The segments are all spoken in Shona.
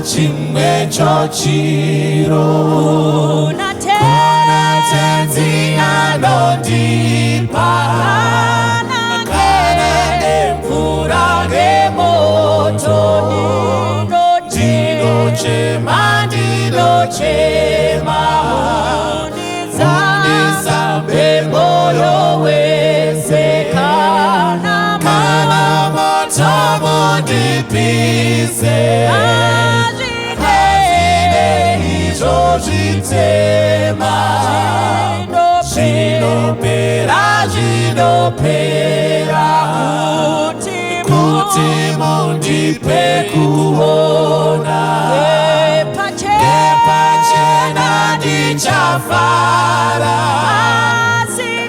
Chimwecho chiro Kuna kuna Tenzi anondipa Kana kana nemvura nemoto. Ndinochema, ndinochema, mundisambe moyo wese. Kana Kana moto mundipise, hazvine izvo zvitema. Zvinopera, zvinopera, kuti mundipe kuona ngepachena ndichafara,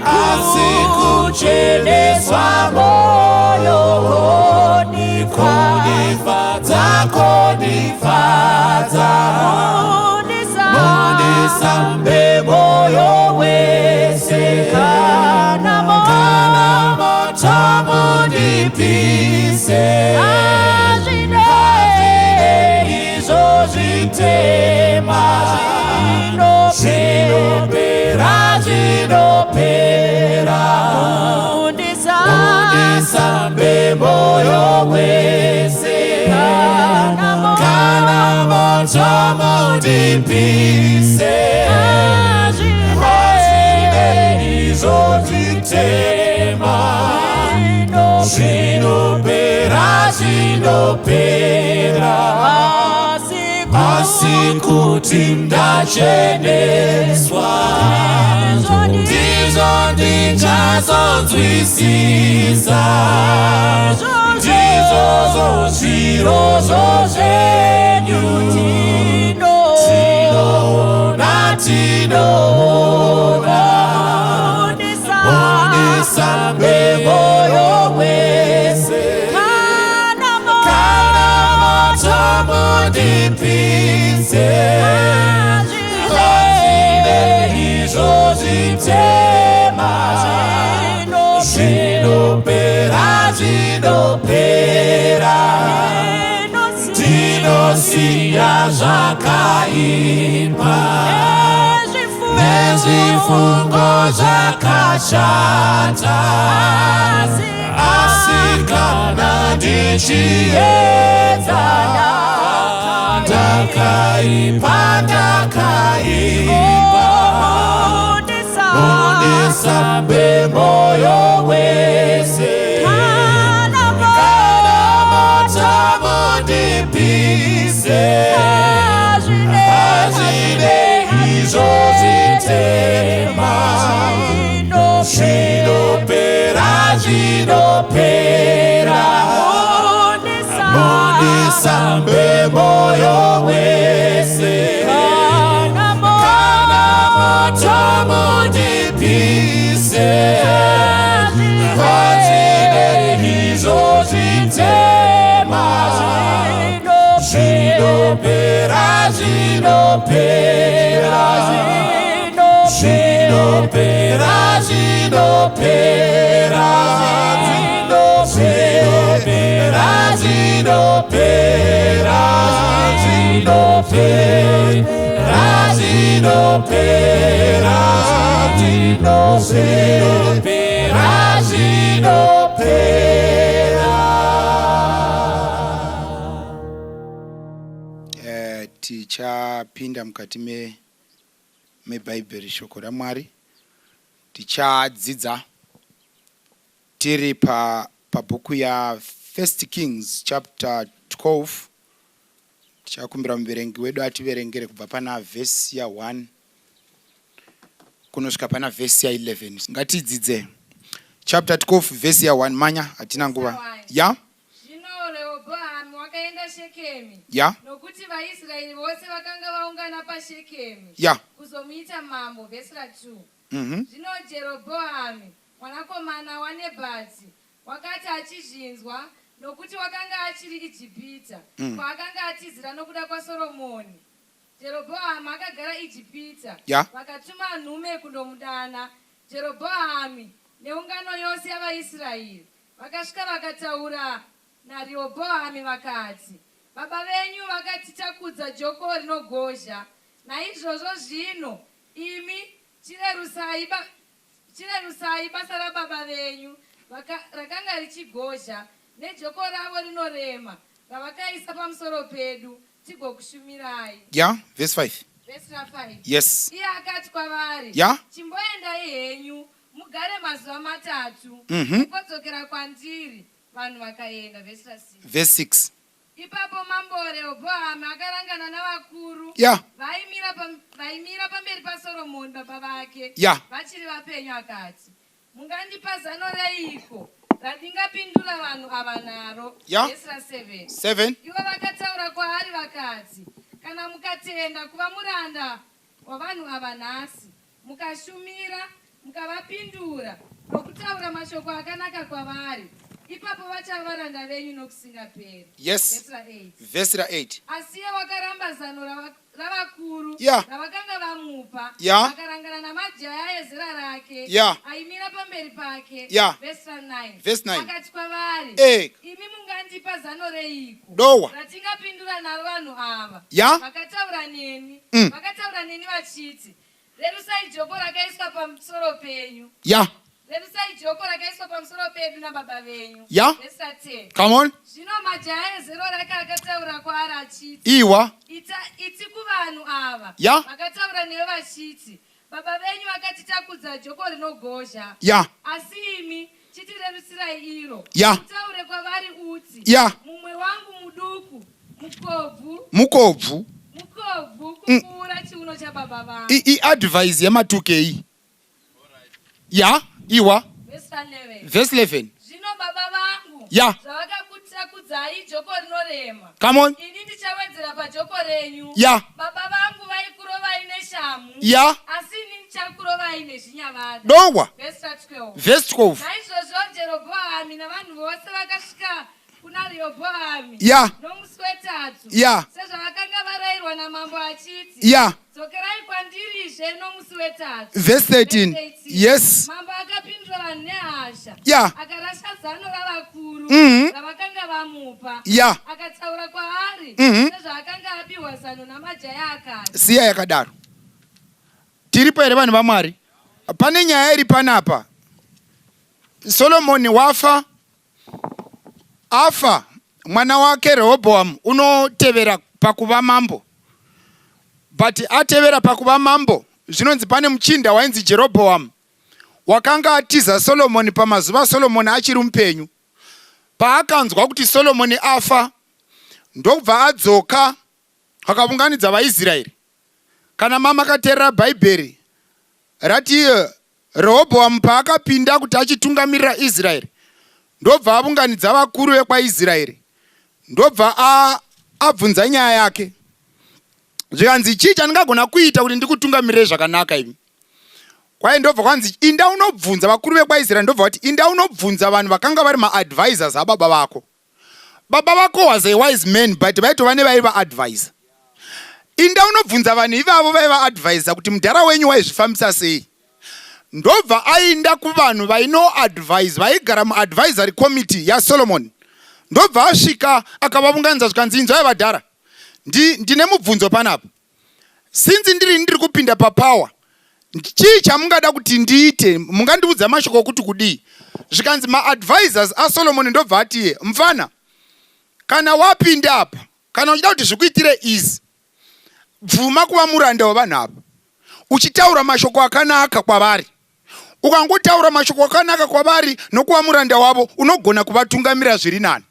asi kucheneswa moyo kundifadza, kundifadza. Mundisambe moyo wese. Kana Kana moto mundipise, Hazvine izvo zvitema. Zvinopera, zvinopera, mundisambe moyo wese. Kana moto mundipise, hazvine izvo zvitema. Zvinopera, zvinopera, asi kuti ndacheneswa, ndizvo ndichazonzwisisa, ndizvozvo zvirozvo zvenyu. Tinoona, tinoona. Mundisambe moyo wese. Kana Kana moto mundipise, hazvine izvo zvitema. Zvinopera, zvinopera, tinosiya zvakaipa nezvifungo zvakashata, asi kana ndichiedza, ndakaipa, ndakaipa. Mundisambe moyo wese. Kana Kana moto mundipise, hazvine izvo zvitema. Zvinopera, zvinopera, mundisambe moyo wese. Kana moto mundipise, hazvine izvo zvitema. Zvinopera, zvinopera, zvinopera, zvinopera, zvinopera, zvinopera, zvinopera, zvinopera, zvinopera, zvinopera. Tichapinda mukati mebhaibheri, shoko raMwari. Tichadzidza tiri pabhuku yaFirst Kings chapter 12. Tichakumbira muverengi wedu ativerengere kubva pana vhesi ya1 kunosvika pana vhesi ya11. Ngatidzidze chapter 12, vhesi ya1. Manya, hatina nguva ya. Zvino Rehobhoamu wakaenda Shekemi, nokuti vaIsraeri vose vakanga vaungana paShekemi kuzomuita mambo. Vhesi ra2. Zvino Jerobhoami mwanakomana waNebhati wakati achizvinzwa, nokuti wakanga achiri Ijipita, kwaakanga atizira nokuda kwaSoromoni, Jerobhoamu akagara Ijipita, vakatuma nhume kundomudana. Jerobhoami neungano yose yavaIsraeri vakasvika vakataura naRehobhoami vakati, Baba venyu vakatitakudza joko rinogozha. Naizvozvo zvino, imi chirerusai, ba, chirerusai basa rababa venyu vaka, rakanga richigozha, nejoko ravo rinorema ravakaisa pamusoro pedu, tigokushumirai. Ya, vhesi 5. Vhesi ra5. Yes. Iye akati kwavari, Chimboendai henyu, mugare mazuva matatu, mugodzokera kwandiri. Vanhu vakaenda. Vhesi ra6. Vhesi 6. Ipapo mambo Rehobhoami akarangana navakuru vaimira pam- vaimira pamberi paSoromoni baba vake vachiri vapenyu akati, Mungandipa zano reiko randingapindura vanhu ava naro? Vhesi ra7. 7. Ivo vakataura kwaari vakati, Kana mukatenda kuva muranda wavanhu ava nhasi, mukashumira, mukavapindura, nokutaura mashoko akanaka kwavari, ipapo vachava varanda venyu nokusingaperi. Yes. Vhesi ra8. Vhesi ra8. Asi iye wakaramba zano ravakuru ravakanga vamupa, akarangana namajaya ezera rake aimira pamberi pake. Vhesi ra9. Vhesi 9. Akati kwavari, Imi mungandipa zano reiko Dowa. ratingapindura naro vanhu ava vakataura neni, vakataura neni vachiti, Rerusai joko rakaiswa pamusoro penyu, rerusai joko rakaiswa pamusoro pedu nababa venyu. Vhesi ra10. Come on. Zvino majaya ezero rake akataura kwaari achiti, Iwa. Ita, iti kuvanhu ava vakataura newe vachiti, Baba venyu vakatitakudza joko rinogozha, asi imi chitirerutsirai iro. Utaure kwavari uti, Mumwe wangu muduku, mukobvu, Mukobvu. Mukobvu kupfuura chiuno chababa vangu. Iadvice yematukei. Ya, iwa. Vhesi 11. Vhesi 11. Zvino baba vangu zvavakakutakudzai joko rinorema, Come on. ini ndichawedzera pajoko renyu. Baba vangu vaikurovai neshamhu, asi ini ndichakurovai nezvinyavada. Dowa. Vhesi 12. Vhesi 12. Naizvozvo Jerobhoami navanhu vose vakasvika kuna Rehobhoami nomusi wetatu, sezvavakanga varayirwa namambo achiti, Dzokerai kwandirizve nomusi wetatu. Vhesi 13. Verse 18. Yes. Mambo akapindura vanhu nehasha, akarasha zano ravakuru ravakanga vamupa, akataura kwaari sezvaakanga apiwa zano namajaya akati. Siya yakadaro. Tiripo here, vanhu vaMwari? Pane nyaya iri panapa. Solomoni wafa, afa, mwana wake Rehobhoamu unotevera pakuva mambo. But atevera pakuva mambo, zvinonzi pane muchinda wainzi Jerobhoamu wakanga atiza Solomoni pamazuva Solomoni achiri mupenyu. Paakanzwa kuti Solomoni afa, ndokubva adzoka akavunganidza vaIsraeri. Kana mamakateerera Bhaibheri rati Rehobhoamu paakapinda kuti achitungamirira Israeri, ndobva avunganidza vakuru vekwaIsraeri, ndobva abvunza nyaya yake. Zvikanzi, chii chandingagona kuita kuti ndikutungamirire zvakanaka imi? Kwai ndobva kwanzi, inda unobvunza vakuru vekwaIsraeri, ndobva vati, inda unobvunza vanhu vakanga vari maadvisors ababa vako. Baba vako was a wise man, but vaitova nevaiva advisor. Inda unobvunza vanhu ivavo vaiva advisor kuti mudhara wenyu waizvifambisa sei. Ndobva ainda kuvanhu vainoadvise, vaigara muadvisory committee yaSolomon. Ndobva asvika akavavunganidza, zvikanzi, inzwai vadhara, ndine mubvunzo panapa. Since ndiri kupinda papower, chii chamungada kuti ndiite? Mungandiudza mashoko okuti kudii? Zvikanzi maadvisors aSolomon ndobva atiye, mfana, kana wapinda apa, kana uchida kuti zvikuitire easy, bvuma kuva muranda wevanhu ava, uchitaura mashoko akanaka kwavari. Ukangotaura mashoko akanaka kwavari nokuva muranda wavo, unogona kuvatungamira zviri nani.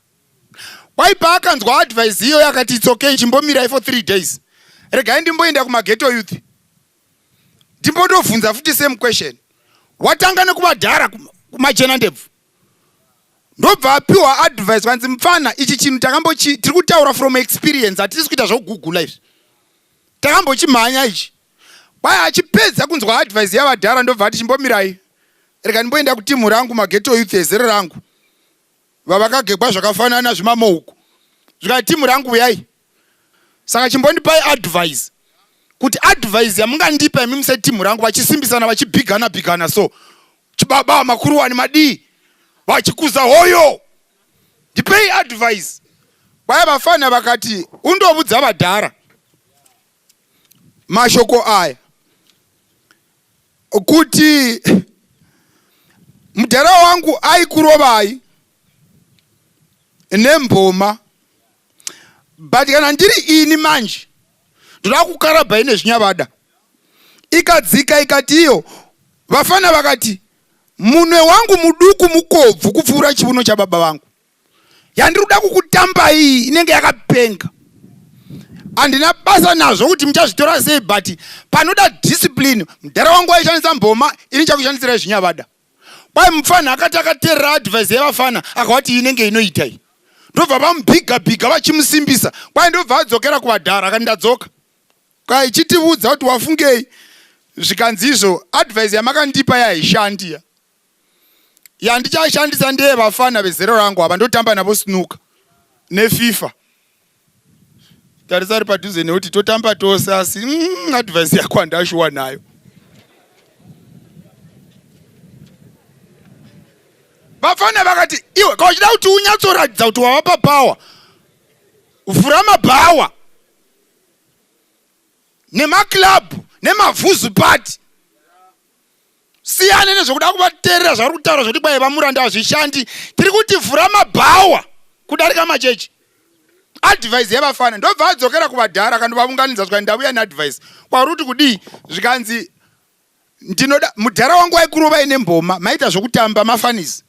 Kwai paakanzwa advice iyoyo akati, it's okay, chimbomirai for 3 days, regai ndimboenda kumageto youth, ndimbondobvunza futi same question. Watanga nekuvadhara kumachena ndebvu, ndobva apiwa advice, kwanzi, mupfana, ichi chinhu takambochi, tiri kutaura from experience, hatisi kuita zvokugugula izvi, takambochimhanya ichi. Kwai achipedza kunzwa advice yavadhara, ndobva ati, chimbomirai, rega ndimboenda kutimu rangu, mageto youth ezero rangu, vavakagegwa zvakafanana zvimamouku. Zvikati, timu rangu, uyai, saka chimbondipai advice, kuti advice yamungandipa imi musetimu rangu. Vachisimbisana, vachibhigana bhigana, so chibaba makuruwani madii, vachikuza hoyo, ndipei advice. Kwai vafana vakati undovudza vadhara mashoko aya kuti mudhara wangu aikurovai nemboma but kana ndiri ini manje ndoda kukarabha ine zvinyavada ikadzika ikati iyo vafana vakati munwe wangu muduku mukobvu kupfuura chivuno chababa vangu yandiri kuda kukutamba iyi inenge yakapenga handina basa nazvo kuti muchazvitora sei but panoda discipline mudhara wangu waishandisa mboma ini chakushandisirai zvinyavada kwai mupfanha akati akaterera advice yevafana akavati inenge inoita iyi ndobva vamubhiga bhiga vachimusimbisa kwai ndobva adzokera kuvadhara akati ndadzoka kwai chitivudza kuti wafungei zvikanzi izvo advice yamakandipa yahaishandi ya yandichashandisa ndeye vafana vezero rangu ava ndotamba navo snooker nefifa tarisa ari padhuze nekuti totamba tose asi mm, advice yako handashuwa nayo vafana vakati iwe ka uchida kuti unyatsoratidza kuti wavapa power vhura mabhawa nemaclub nemavhuzu party siyane nezvekuda kuvateerera zvavari kutaura zvekuti kwai vamuranda hazvishandi tiri kuti vhura mabhawa kudarika machechi advice yevafana ndobva adzokera kuvadhara akandovavunganidza zvikanzi ndavuya neadvice kwauri kuti kudii zvikanzi ndinoda mudhara wangu waikurovai nemboma maita zvokutamba mafanisi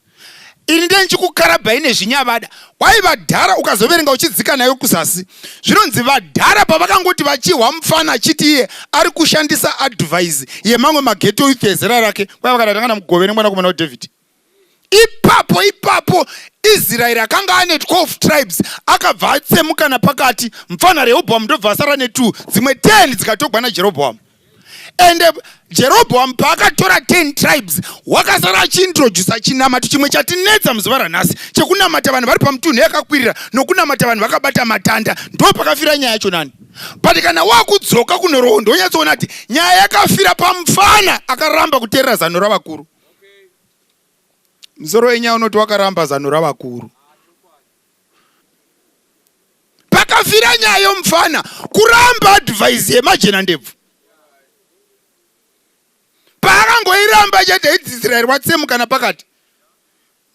ini ndiye ndichikukarabhai nezvinyavada kwai vadhara ukazoverenga uchidzika nayo kuzasi zvinonzi vadhara pavakangoti vachihwa mufana achiti iye ari kushandisa advice yemamwe mageto youth ezera rake kwai vakati atanga namugove nemwanakomana wadavid ipapo ipapo israeri akanga ane 12 tribes akabva atsemuka napakati mufana rehobhoamu ndobva asara ne2 dzimwe 10 dzikatogwa najerobhoamu ende jerobhoamu paakatora 10 tribes wakasara achiintrodusa chinamato chimwe chatinetsa muzuva ranhasi chekunamata vanhu vari pamutunhu yakakwirira nokunamata vanhu vakabata matanda ndo pakafira nyaya yacho nani but kana wakudzoka kunhoroondo wonyatsoona kuti nyaya yakafira pamufana akaramba kuteerera zano ravakuru musoro wenyaya unoti wakaramba zano ravakuru pakafira nyaya yomufana kuramba advice yemajena ndebvu paakangoiramba chete idzisiraeri watsemukana pakati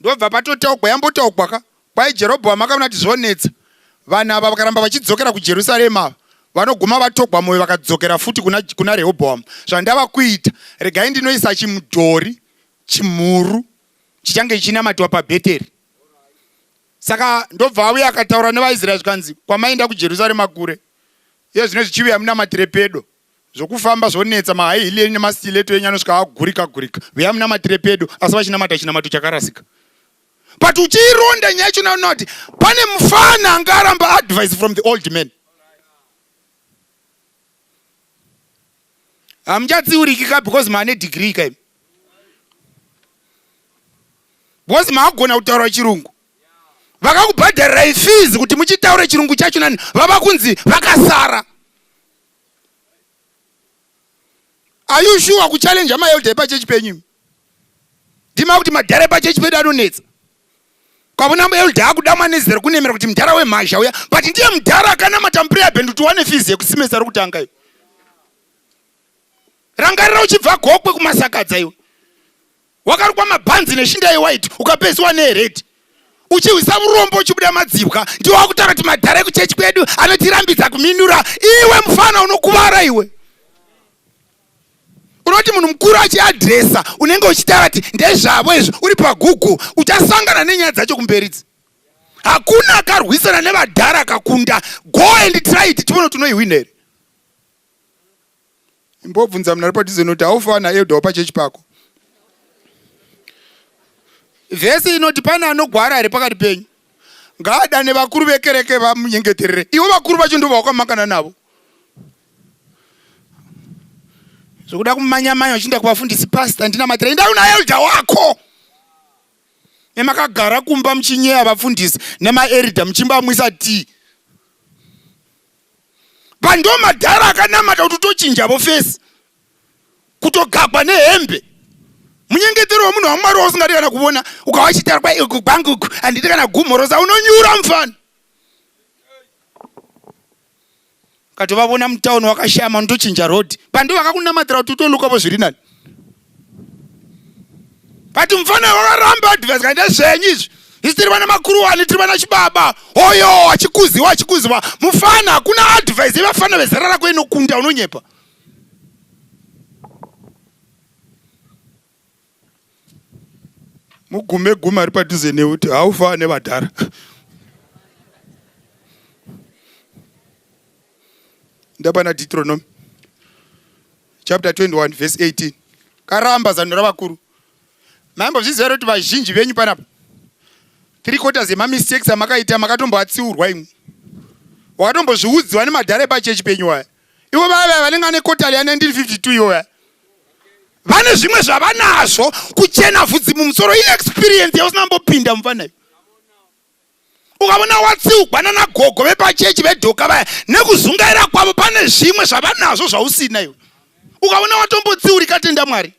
ndobva patotaugwa yambotaugwa ka kwai jerobhoamu akaona kuti zvonetsa vanhu ava vakaramba vachidzokera kujerusarema ava vanoguma vatogwa mwoyo vakadzokera futi kuna, kuna rehobhoamu zvandava kuita regai ndinoisa chimudhori chimhuru chichange chichinamatiwa pabheteri Saka ndobva auya akataura nevaIsraeri zvikanzi, kwamaenda kuJerusarema kure, iye zvino zvichiuya munamatire pedo. Zvokufamba zvonetsa, mahigh heel enyu nemastiletto enyu anosvika agurika gurika. Uya munamatire pedo, asi vachinamata chinamato chakarasika. But uchiironda nyaya yacho unoona kuti pane mufana anga aramba advice from the old man. Hamuchatsiuriki ka because maane degree ka imi. Because maagona kutaura chirungu. Vakakubhadharirai fees kuti muchitaure chirungu chacho nani vava kunzi vakasara. Are you sure kuchallenge maelder epachechi penyu imi? Ndima kuti madhara epachechi pedu anonetsa. Kwavona elder akudamwa nezera kunemera kuti mudhara wemhazha uya but ndiye mudhara akanamata muprayer band kuti wane fees yekusimesa rokutanga iyo. Rangarira uchibva Gokwe kumasakadza iwe. Wakarukwa mabhanzi neshinda yewhite ukapesiwa nered. Uchihwisa vurombo uchibuda madzibwa ndiwe wakutaura kuti madhara ekuchechi kwedu anotirambidza kumindura iwe mufana unokuvara iwe. Unoti munhu mukuru achiadresa unenge uchitaura kuti ndezvavo izvo uri pagoogle uchasangana nenyaya dzacho kumberi idzi. Hakuna akarwisana nevadhara akakunda. Go and try it tione kuti unoihwina here. Imbobvunza munhu ari padhuze noti haufa naelder wapachechi pako. Vhesi inoti pane anogwara here pakati penyu? Ngaadane vakuru vekereke vamunyengeterere. Ivo vakuru vacho ndivo vawakamakana navo. Zvekuda kumanya manya uchienda kuvafundisi pastor ndinamatira enda una elder wako. Nemakagara kumba muchinyeya vafundisi nemaerida muchimbamwisa tea. But ndo madhara akanamata kuti utochinjavo fesi kutogagwa nehembe munyengetero wemunhu wamwari wausingadi kana kuvona ukawachitara kwai uku kwangu uku handidi kana gumhorosa unonyura mufana. Ukatovavona mutown wakashama unotochinja road. Pandi vakakunamatira kuti utolukapo zviri nani. But mufana wakaramba advice kaenda zvenyu izvi. Isu tiri vana makuruwani tiri vana chibaba. Hoyo achikuziwa achikuziwa. Mufana hakuna advice yevafana vezera rako inokunda unonyepa. Mugume gume ari padhuze newe kuti haufa nevadhara. Ndapana Deuteronomy chapter 21 verse 18. Karamba zano ravakuru. Maimbozviziva here kuti vazhinji venyu panapa three quarters yemamistakes amakaita makatomboatsiurwa imwe. Wakatombozviudziwa nemadhara epachechi penyu waya. Ivo vaya vaya vanenge ane kotali ya 1952 ivo vaya. Vane zvimwe zvavanazvo kuchena vhudzi mumusoro iexperience yausina mbopinda mufana iwe. Ukaona watsiugwa nana gogo vepachechi vedhoka vaya nekuzungaira kwavo pane zvimwe zvavanazvo zvausina iwe. Ukaona watombotsiurika tenda Mwari.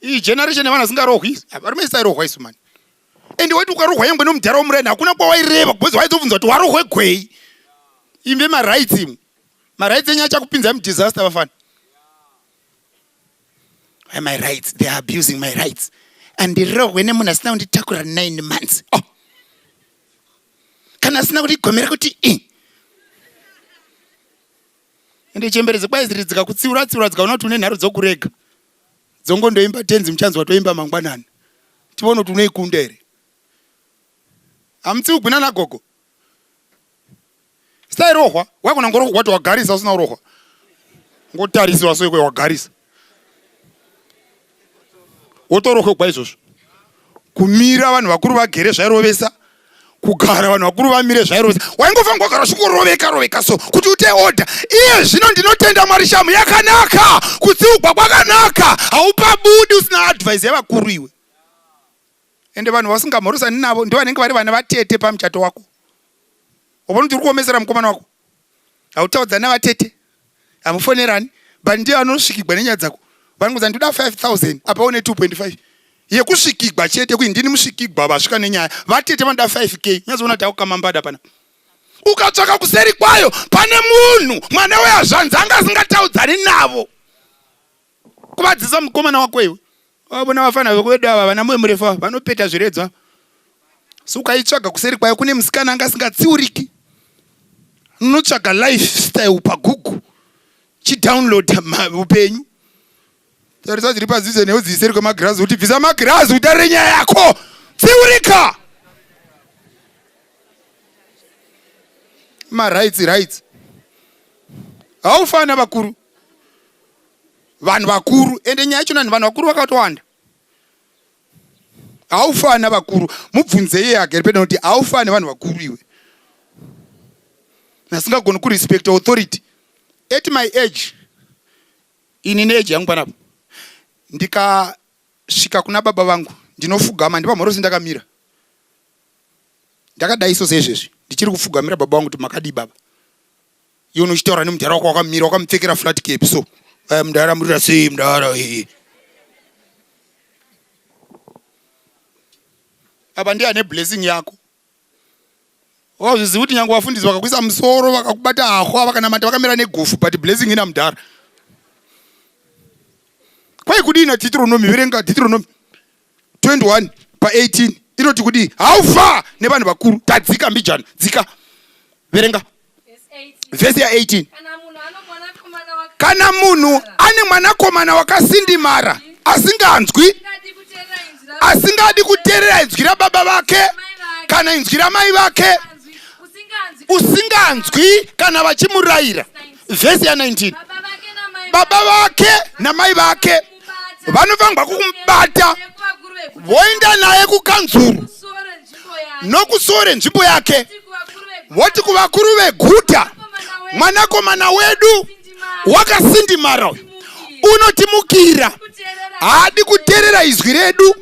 Iyi generation yevanhu vasingarohwi, varume isairohwa isu mani. And waiti ukarohwa nyangwe nomudhara womuraini hakuna kwawaireva because waizobvunza kuti warohwe gwei. Imbe marights imwe. Marights enyu achakupinzai mudisaster vafana. Why my rights? They are abusing my rights. Andirohwe nemunhu asina kunditakura 9 months. Oh. Kana asina kundigomera kuti i. Ende chembere dzekwaiziri dzikakutsiura tsiura dzikaona kuti une nharo dzokurega. Dzongondoimba tenzi muchanzwa toimba mangwanani. Tione kuti unoikunda here. Hamutsiugwi nana gogo. Sairohwa, waigona ngorohwa kuti wagarisa usina kurohwa. Ngotarisiwa so ikwe wagarisa. Wotorohwegwa izvozvo. Kumira vanhu vakuru vagere zvairovesa. Kugara vanhu vakuru vamire zvairovesa. Waingofanirwa kugara uchingoroveka roveka so kuti ute order. Iye zvino ndinotenda Mwari shamu yakanaka. Kutsiugwa kwakanaka. Haupabudi usina advice yevakuru iwe. Ende vanhu vasingamhorosani navo ndovanenge vari vana vatete pamuchato wako. Wabona kuti uri kuomesera mukomana wako. Hautaudzani navatete. Hamufonerani. But ndiye anosvikigwa nenyaya dzako. Vanongoza ndoda 5000 apa une 2.5. Yekusvikigwa chete kuti ndini musvikigwa vasvika nenyaya. Vatete vanoda 5k. Unozoona kuti akukama mbada pana. Ukatsvaka kuseri kwayo pane munhu mwana wehazvanzi anga asingataudzani navo. Kuvadzisa mukomana wako iwe. Wabona vafana vekwedu ava vana moyo murefu ava vanopeta zviredzwa. So ukaitsvaga kuseri kwayo kune musikana anga asingatsiuriki. Unotsvaga lifestyle paGoogle. Chidownload upenyu. Tarisa zviri pazize neudziseri kwemagirazi kuti bvisa magirazi utarire nyaya yako. Tsiurika. Ma rights rights. Haufana vakuru. Vanhu vakuru ende nyaya yacho nani vanhu vakuru vakatowanda. Haufana vakuru mubvunze iye agere pedo kuti haufani vanhu vakuru iwe. Asingagoni kurespect authority. At my age ini neage yangu panapa ndikasvika kuna baba vangu ndinofugama ndipamhorosi ndakamira ndakadai so seizvezvi ndichiri kufugamira baba vangu kuti makadii baba. Iwe unochitaura nemudhara wako wakamira wakamupfekera flat cap so. Aya mudhara murira sei mudhara eh. Apa ndiye ane blessing yako. Wazviziva kuti nyange vafundisi vakakuisa musoro vakakubata hahwa vakanamata vakamira negufu but blessing ina mudhara. Kwai kudii na Deuteronomy verenga Deuteronomy 21 pa 18 inoti kudii? How far nevanhu vakuru tadzika mbijana dzika verenga vhesi ya 18 kana munhu ane mwanakomana wakasindimara asinganzwi asingadi kuteerera inzwi rababa vake kana inzwi ramai vake usinganzwi kana vachimurayira vhesi ya 19 baba vake namai vake vanofanirwa kumubata voenda naye kukanzuru nokusuo renzvimbo yake voti kuvakuru veguta mwanakomana wedu wakasindimara uyu unotimukira haadi kuterera izwi redu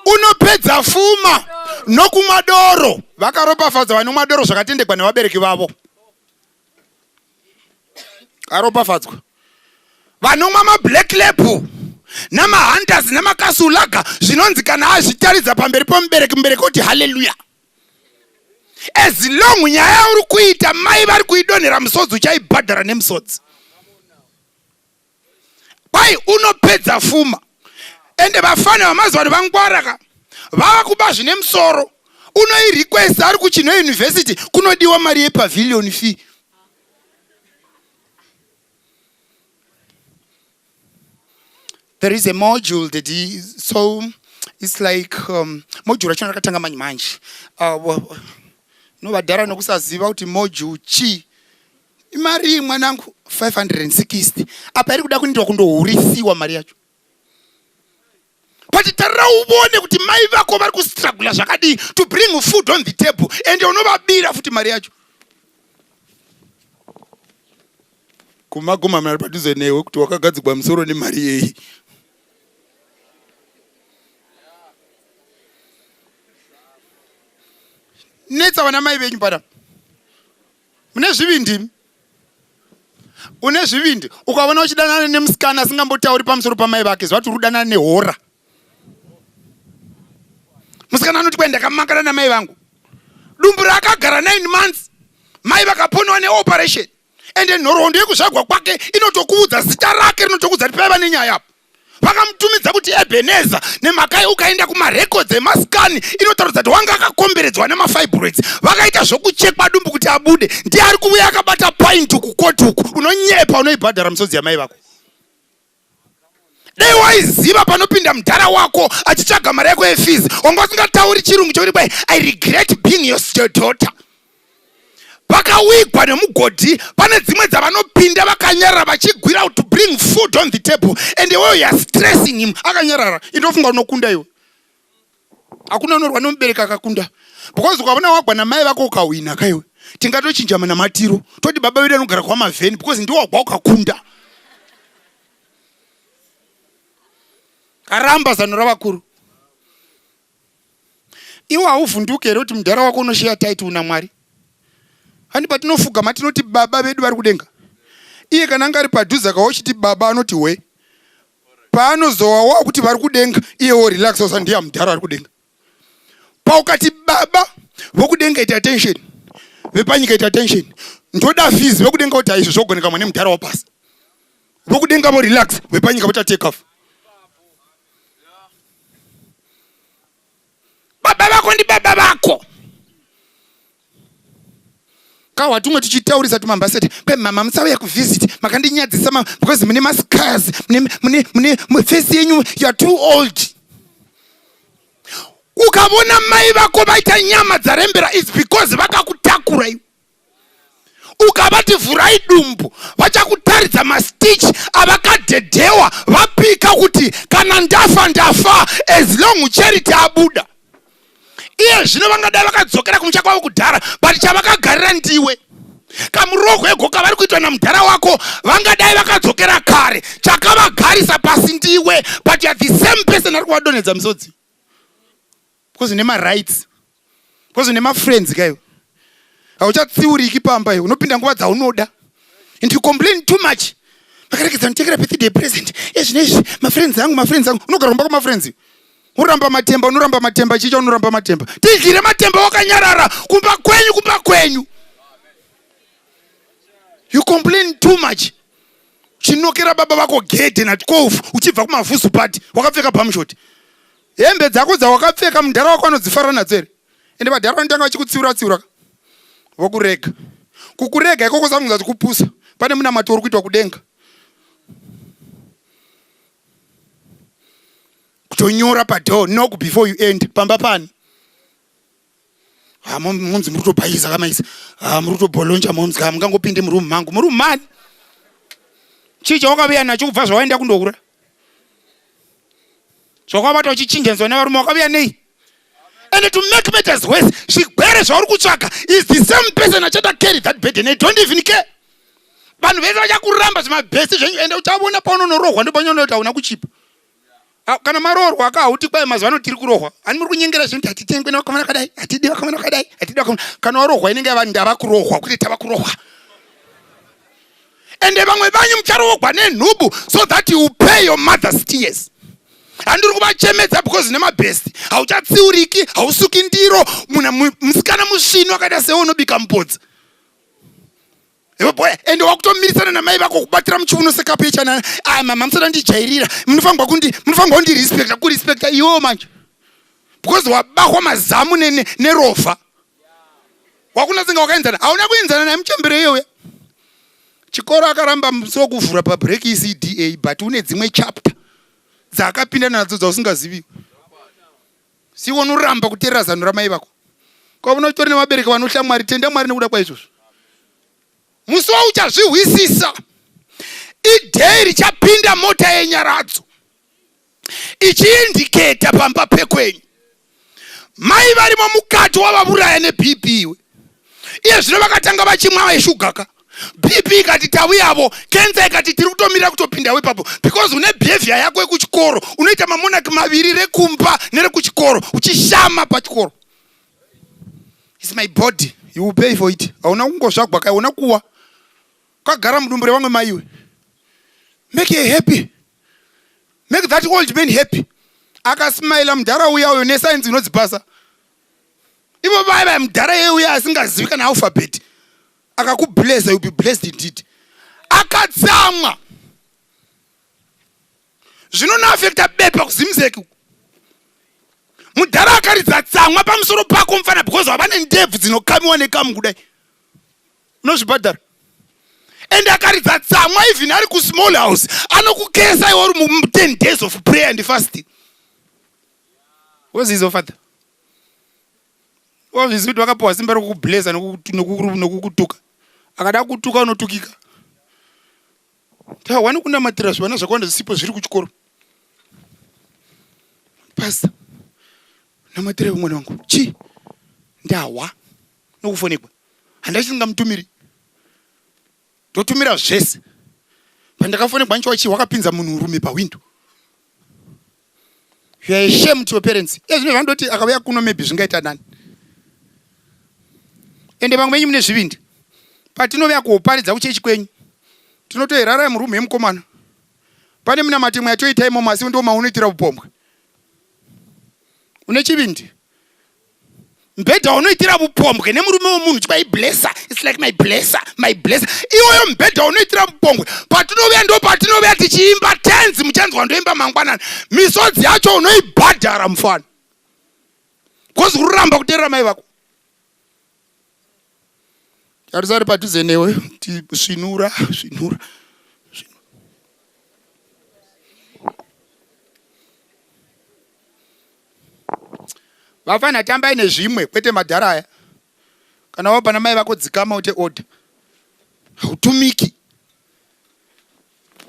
unopedza fuma nokumwa doro vakaropafadza vanomwa doro zvakatendekwa nevabereki vavo aropafadzwa vanomwa mablack label namahunters namakasulaga zvinonzi kana azvitaridza pamberi pomubereki mubereki oti haleluya. As long nyaya yauri kuita mai vari kuidonhera musodzi, uchaibhadhara nemusodzi. Kwai unopedza fuma. Ende vafana vamazuva ano vangwara ka, vava kuba zvine musoro. Unoirequest ari kuChinhoyi University, kunodiwa mari yepavilion fee. There is a module that is, so it's like module racho rakatanga manje manje. Novadhara nokusaziva kuti module chii. Imari mwanangu 560 apa iri kuda kunoitwa kundohurisiwa mari yacho. But tarira uvone kuti mai vako vari kustrugula zvakadii to bring food on the table, ende unovabira futi mari yacho. Kumaguma mari padhuze newe kuti wakagadzikwa musoro nemari yei. Netsa vana mai venyu pana mune zvivindi. Une zvivindi ukaona uchidanana nemusikana asingambotauri pamusoro pamai vake, ziva kuti uri kudanana nehora. Musikana anoti, "Kwai ndakamakana namai vangu." Dumbu raakagara 9 months, mai vakaponewa neoperation. Ende nhoroondo yekuzvagwa kwake inotokuudza, zita rake rinotokuudza kuti paiva nenyaya apo. Vakamutumidza kuti Ebeneza nemhaka ukaenda kumarecords emascan inotaridza kuti wanga akakomberedzwa nemafibroids. Vakaita zvokuchekwa dumbu kuti abude. Ndiye ari kuuya akabata paint kukoti uku. Unonyepa, unoibhadhara musodzi yamai vako. Dai waiziva panopinda mudhara wako achitsvaga mari yako yefees, wanga usingatauri chirungu chokuti kwai, "I regret being your daughter." Vakawigwa nemugodhi. Pane dzimwe dzavanopinda vakanyarara vachigwira to bring food on the table, and iweyo you are stressing him akanyarara. Indofunga unokunda iwe. Hakuna unorwa nomubereki akakunda, because ukaona wagwa namai vako ukahwina kaiwe, tingatochinja manamatiro toti baba vedu anogara kwamavheni, because ndiwagwa ukakunda. Karamba zano ravakuru. Iwe hauvhunduki here kuti mudhara wako unoshiya title una Mwari? Handi patinofugama tinoti, "Baba vedu vari kudenga"? Iye kana anga ari padhuze akawa uchiti baba, anoti we paanozowa wakuti vari kudenga, iye worelax osa ndiye mudhara ari kudenga. Paukati baba vokudenga, ita attention, vepanyika ita attention, ndoda fees, vekudenga kuti haizvo zvogoneka mwane mudhara wapasi. Vokudenga vorelax, vepanyika vota take off. Baba vako ndi baba vako. Kahwa tumwe tuchitaurisa tumambaseti kwe, "Mama, musauya kuvisit, makandinyadzisa mama, because mune mascars, mune face yenyu, you are too old." Ukavona mai vako vaita nyama dzarembera, is because vakakutakura iwe. Ukavati vhurai dumbu, vachakutaridza mastitch avakadhedhewa vapika kuti kana ndafa ndafa, as long Charity abuda. Iye zvino vangadai vakadzokera kumusha kwavo kudhara, but chavakagarira ndiwe. Kamurohwo egoka vari kuitwa namudhara wako, vangadai vakadzokera kare. Chakavagarisa pasi ndiwe, but you are the same person ari kuvadonhedza misodzi, because une marights, because une mafriends kaiwe. Hauchatsiuriki pamba iwe, unopinda nguva dzaunoda and you complain too much. "Makaregedza nditekera birthday present ezvino izvi, mafriends angu, mafriends angu." Unogara kumba kwamafriends, unoramba matemba, unoramba matemba chicha, unoramba matemba. Tidyire matemba wakanyarara kumba kwenyu, kumba kwenyu. You complain too much. Chinokera baba vako gedhe na12 uchibva kumavuzu party wakapfeka bumshort. Hembe dzako dzawakapfeka, mudhara wako anodzifara nadzo here? Ende vadhara vanotanga vachikutsiura tsiura, vokurega. Kukurega ikoko sakunza kuti kupusa. Pane munamato uri kuitwa kudenga, kutonyora padoor, "Knock before you enter." Pamba pani? Ha, munzi muri kutobhaisa kamaisa. Ha, muri kutobholonja momzi ka, mungangopinde murumu mangu. Murumu mani? Chii chawakavuya nacho kubva zvawaenda kundoura? Zvawakabata uchichinjaniswa nevarume, wakavuya nei? And to make matters worse, zvigwere zvauri kutsvaga is the same person achata carry that burden. I don't even care. Vanhu vese vachakuramba, zvimabhesi zvenyu. Ende uchavona paunonorohwa, ndopanyonoti hauna kuchipa. Ah, kana maroorwa aka hauti kwai mazuva ano tiri kurohwa. Hani muri kunyengera zvinhu kuti hatitengwe nevakomana vakadai, hatidi vakomana vakadai, hatidi vakomana. Kana warohwa inenge yava ndava kurohwa, kuti tava kurohwa. Ende vamwe vanyu mucharohwa nenhubu so that you pay your mother's tears. Handiri kuvachemedza because nemabest. Hauchatsiuriki, hausuki ndiro, muna musikana musvinu akaita sewe unobika mupodza. Ende wakutomirisana namai vako kubatira muchiuno sekapu yechanana. Ah mama musada ndijairira. Munofanirwa kundi munofanirwa kundirespecta, kurespecta iwewo manje. Because wabahwa mazamu nerovha. Wakunatsinga wakaenzana. Hauna kuenzana naye muchembere iyoyo. Chikoro akaramba musi wekuvhura pabreak ECDA but une dzimwe chapter dzaakapinda nadzo dzausingazivi. Siwo unoramba kuteerera zano ramai vako. Kwa unotori nevabereki vanohla Mwari, tenda Mwari nekuda kwaizvozvo. Musi wauchazvihwisisa idhei richapinda mota yenyaradzo ichiindiketa pamba pekwenyu. Mai varimo mukati wavavuraya neBP iwe. Iye zvino vakatanga vachimwa yeshuga ka. BP ikati tauyavo, kenza ikati tiri kutomirira kutopindawo ipapo because une behavior yako yekuchikoro unoita mamonaki maviri rekumba nerekuchikoro uchishama pachikoro. It's my body, you will pay for it. Hauna kungozvagwa kai, hauna kuwa kagara mudumbu revamwe maiwe. Make her happy, make that old man happy. Akasmaila mudhara uya uyo nesainzi inodzipasa. Ivo vaya vaya mudhara yeye uya asingazivi kana alphabet akakublessa, you'll be blessed indeed. Akatsamwa zvinonoafekta bepa kuZimsec. Mudhara akaridza tsamwa pamusoro pako mufana because wava nendebvu dzinokamiwa nekamu kudai, unozvibhadhara. And akaridza tsamwa even ari kusmall house anokukesa iwe uri mu 10 days of prayer and fasting. Wozizo father wazvizivi kuti wakapiwa simba rekukublesa nekukutuka. Akada kutuka unotukika. Tawani kunamatira zvivana zvakawanda zvisipo zviri kuchikoro. Pastor, namatira mwana wangu. Chi ndahwa nokufonekwa handachisingamutumiri, ndotumira zvese. Pandakafonekwa nchiwa chi wakapinza munhu rume pahwindo. You are a shame to your parents. Iye zvino zvandoti akauya kuno maybe zvingaita nani. Ende vamwe venyu mune zvivindi. Patinovea kuoparidza kuchechi kwenyu, tinotoirara murumu yemukomana. Pane minamato imwe yatoita imomo, asi ndo maunoitira upombwe. Une chivindi. Mbhedha unoitira vupombwe nemurume wemunhu chiba iblesser. It's like my blesser, my blesser. Iwoyo mbhedha unoitira vupombwe. Patinovea ndo patinovea tichiimba tenzi muchanzwa ndoimba mangwanani. Misodzi yacho unoibhadhara mufana. Because ururamba kuteerera mai vako. Tarisari padhuze newe, svinura, svinura. Vafana tambai nezvimwe kwete madhara aya. Kana wabva namai vako dzikama ute order. Hautumiki.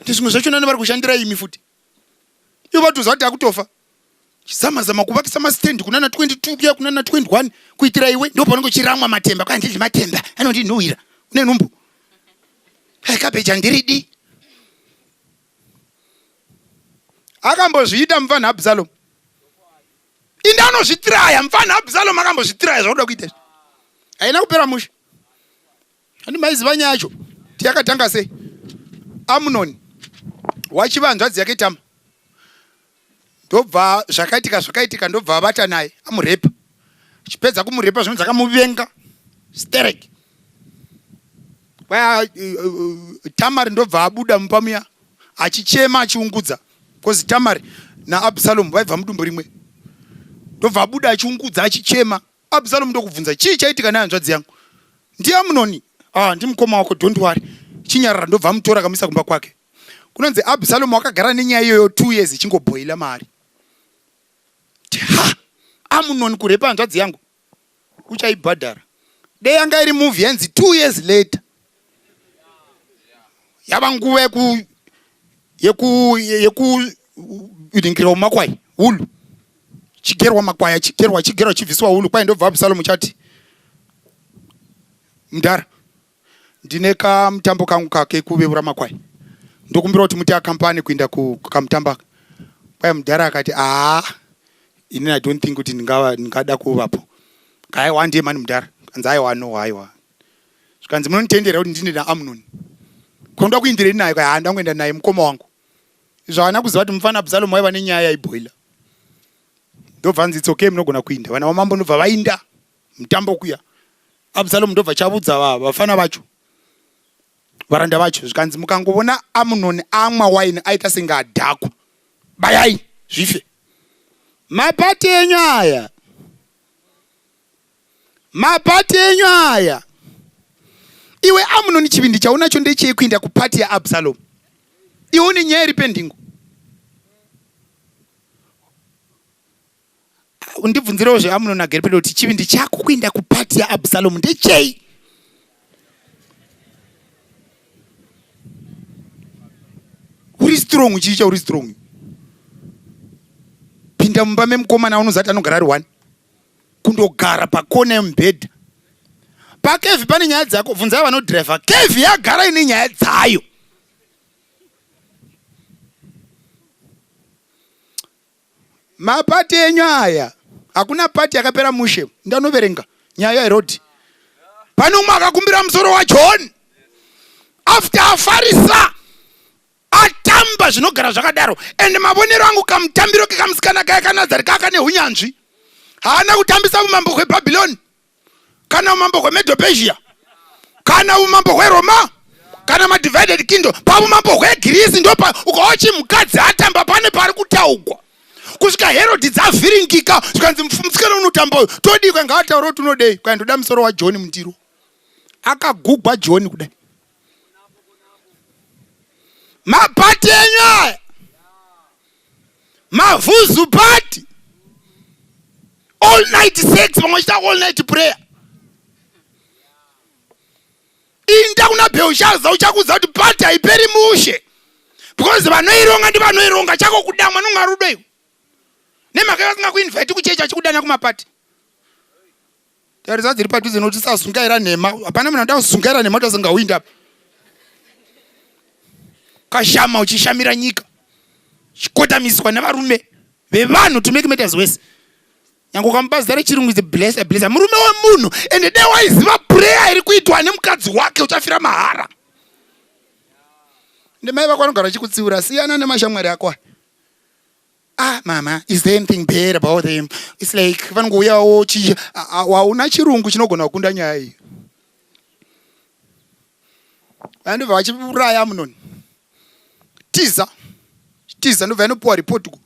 Ndi zvimwe zvacho nani vari kushandira imi futi. Ivo vatoziva kuti akutofa. Chizama zama kuvakisa mastand kunana 22 kuya kunana 21 kuitira iwe ndipo panonge uchiramwa matemba. Kwa ndidli matemba anondinhuhwira. Une nhumbu. Hai cabbage handiridi. Akambozviita mupfanha Absalom. Inde anozvitiraya mupfanha Absalom akambozvitiraya zvakuda kuita izvi. Haina kupera mushe. Handi maiziva nyaya yacho. Tiyakatanga sei? Amnon wachiva hanzvadzi yake Tama. Ndobva zvakaitika zvakaitika ndobva avata naye amurepa. Achipedza kumurepa zvinonzi akamuvenga sterek. Kwaya Tamari ndobva abuda mumba muya achichema achiungudza because Tamari naAbsalom vaibva mudumbu rimwe. Ndobva abuda achiungudza achichema. Absalom ndokubvunza chii chaitika nehanzvadzi yangu? NdiAmnoni. Ah, ndimukoma wako, don't worry. Chinyarara. Ndobva amutora akamuisa kumba kwake. Kunonzi Absalom wakagara nenyaya iyoyo 2 years ichingobhoila mari. Ha! Amnoni kurepa hanzvadzi yangu. Uchaibhadhara. Dei yanga iri movie yainzi 2 years later. Yava nguva yeku yeku yeku ringira makwai hulu chigerwa makwai achigerwa chigerwa chibviswa hulu kwai ndobva Absalom chati mudhara ndine kamutambo kangu kake kuveura makwai ndokumbira kuti muti akampani kuenda kukamutambo aka. Kwai mudhara akati aa inini I don't think kuti ndingada kuvapo. Aiwa ndiye mani mudhara. Kanzi aiwa no aiwa. Zvikanzi munonditendera kuti ndinde naAmnon. Ko ndoda kuindirei naye? Kwai haa ndangoenda naye mukoma wangu. Izvo haana kuziva kuti mufana Absalom waiva nenyaya yaibhoila. Ndobva anzi it's okay munogona kuinda. Vana vamambo ndobva vainda mutambo kuya. Absalom ndobva chavudza vafana vacho. Varanda vacho zvikanzi mukangovona Amnoni amwa waini aita senge adhakwa. Bayai zvife. Mapati enyu aya. Mapati enyu aya. Iwe Amnoni chivindi chaunacho ndechei kuinda kupati yaAbsalom? Iwe une nyaya iri pendingo. Undibvunzirewo zveAmnoni agere pedo kuti chivindi chako kuinda kupati yaAbsalom ndechei? Uri strong chii chauri strong? Pinda mumba memukomana unozati anogara ari one. Kundogara pakona yemubhedha. PaKevi pane nyaya dzako, bvunzai vanodriver. Kevi yagara ine nyaya dzayo. Mapati enyu aya hakuna pati yakapera mushe. Ndanoverenga nyaya yaHerodi. Pane umwe akakumbira musoro waJohn after afarisa atamba zvinogara zvakadaro and mavonero angu kamutambiro kekamusikana kaya kanazari kaka nehunyanzvi haana kutambisa umambo hwebhabhiloni kana umambo hwemedopezhia kana umambo hweroma kana madivided kingdom paumambo hwegirisi ndopa ukawa chimukadzi atamba pane pari kutaugwa kusvika herodhi dzavhiringika zvikanzi musikana unotamba uyu todii kwai ngaataura kuti unodei kwai ndoda musoro wajohni mundiro akagugwa johni kudai mapati enyu aya mavuzu party all night sex vamwe vachiita all night prayer inda kuna belshaza uchakuudza kuti party haiperi mushe because vanoironga ndivanoironga chako kudamwa nonga rudo iwe nemhaka yevasingakuinvite kuchechi achikudana kumapati Tarisa dziri padhuze nokuti tisazungaira nhema. Hapana munhu anoda kuzungaira nhema kuti asingawindi apa. Kashama uchishamira nyika. Chikotamiswa nevarume vevanhu to make matters worse. Nyange ukamupa zita rechirungu is a bless, a blesser. Murume wemunhu ende dai waiziva prayer iri kuitwa nemukadzi wake uchafira mahara. Ende mai vako vanogara vachikutsiura siyana nemashamwari ako aya. Ah mama, is there anything bad about them? It's like vanongouyawo chi wauna chirungu chinogona kukunda nyaya iyi. Vandobva vachiuraya Amnoni. Tiza. Tiza ndobva yanopuwa report ku.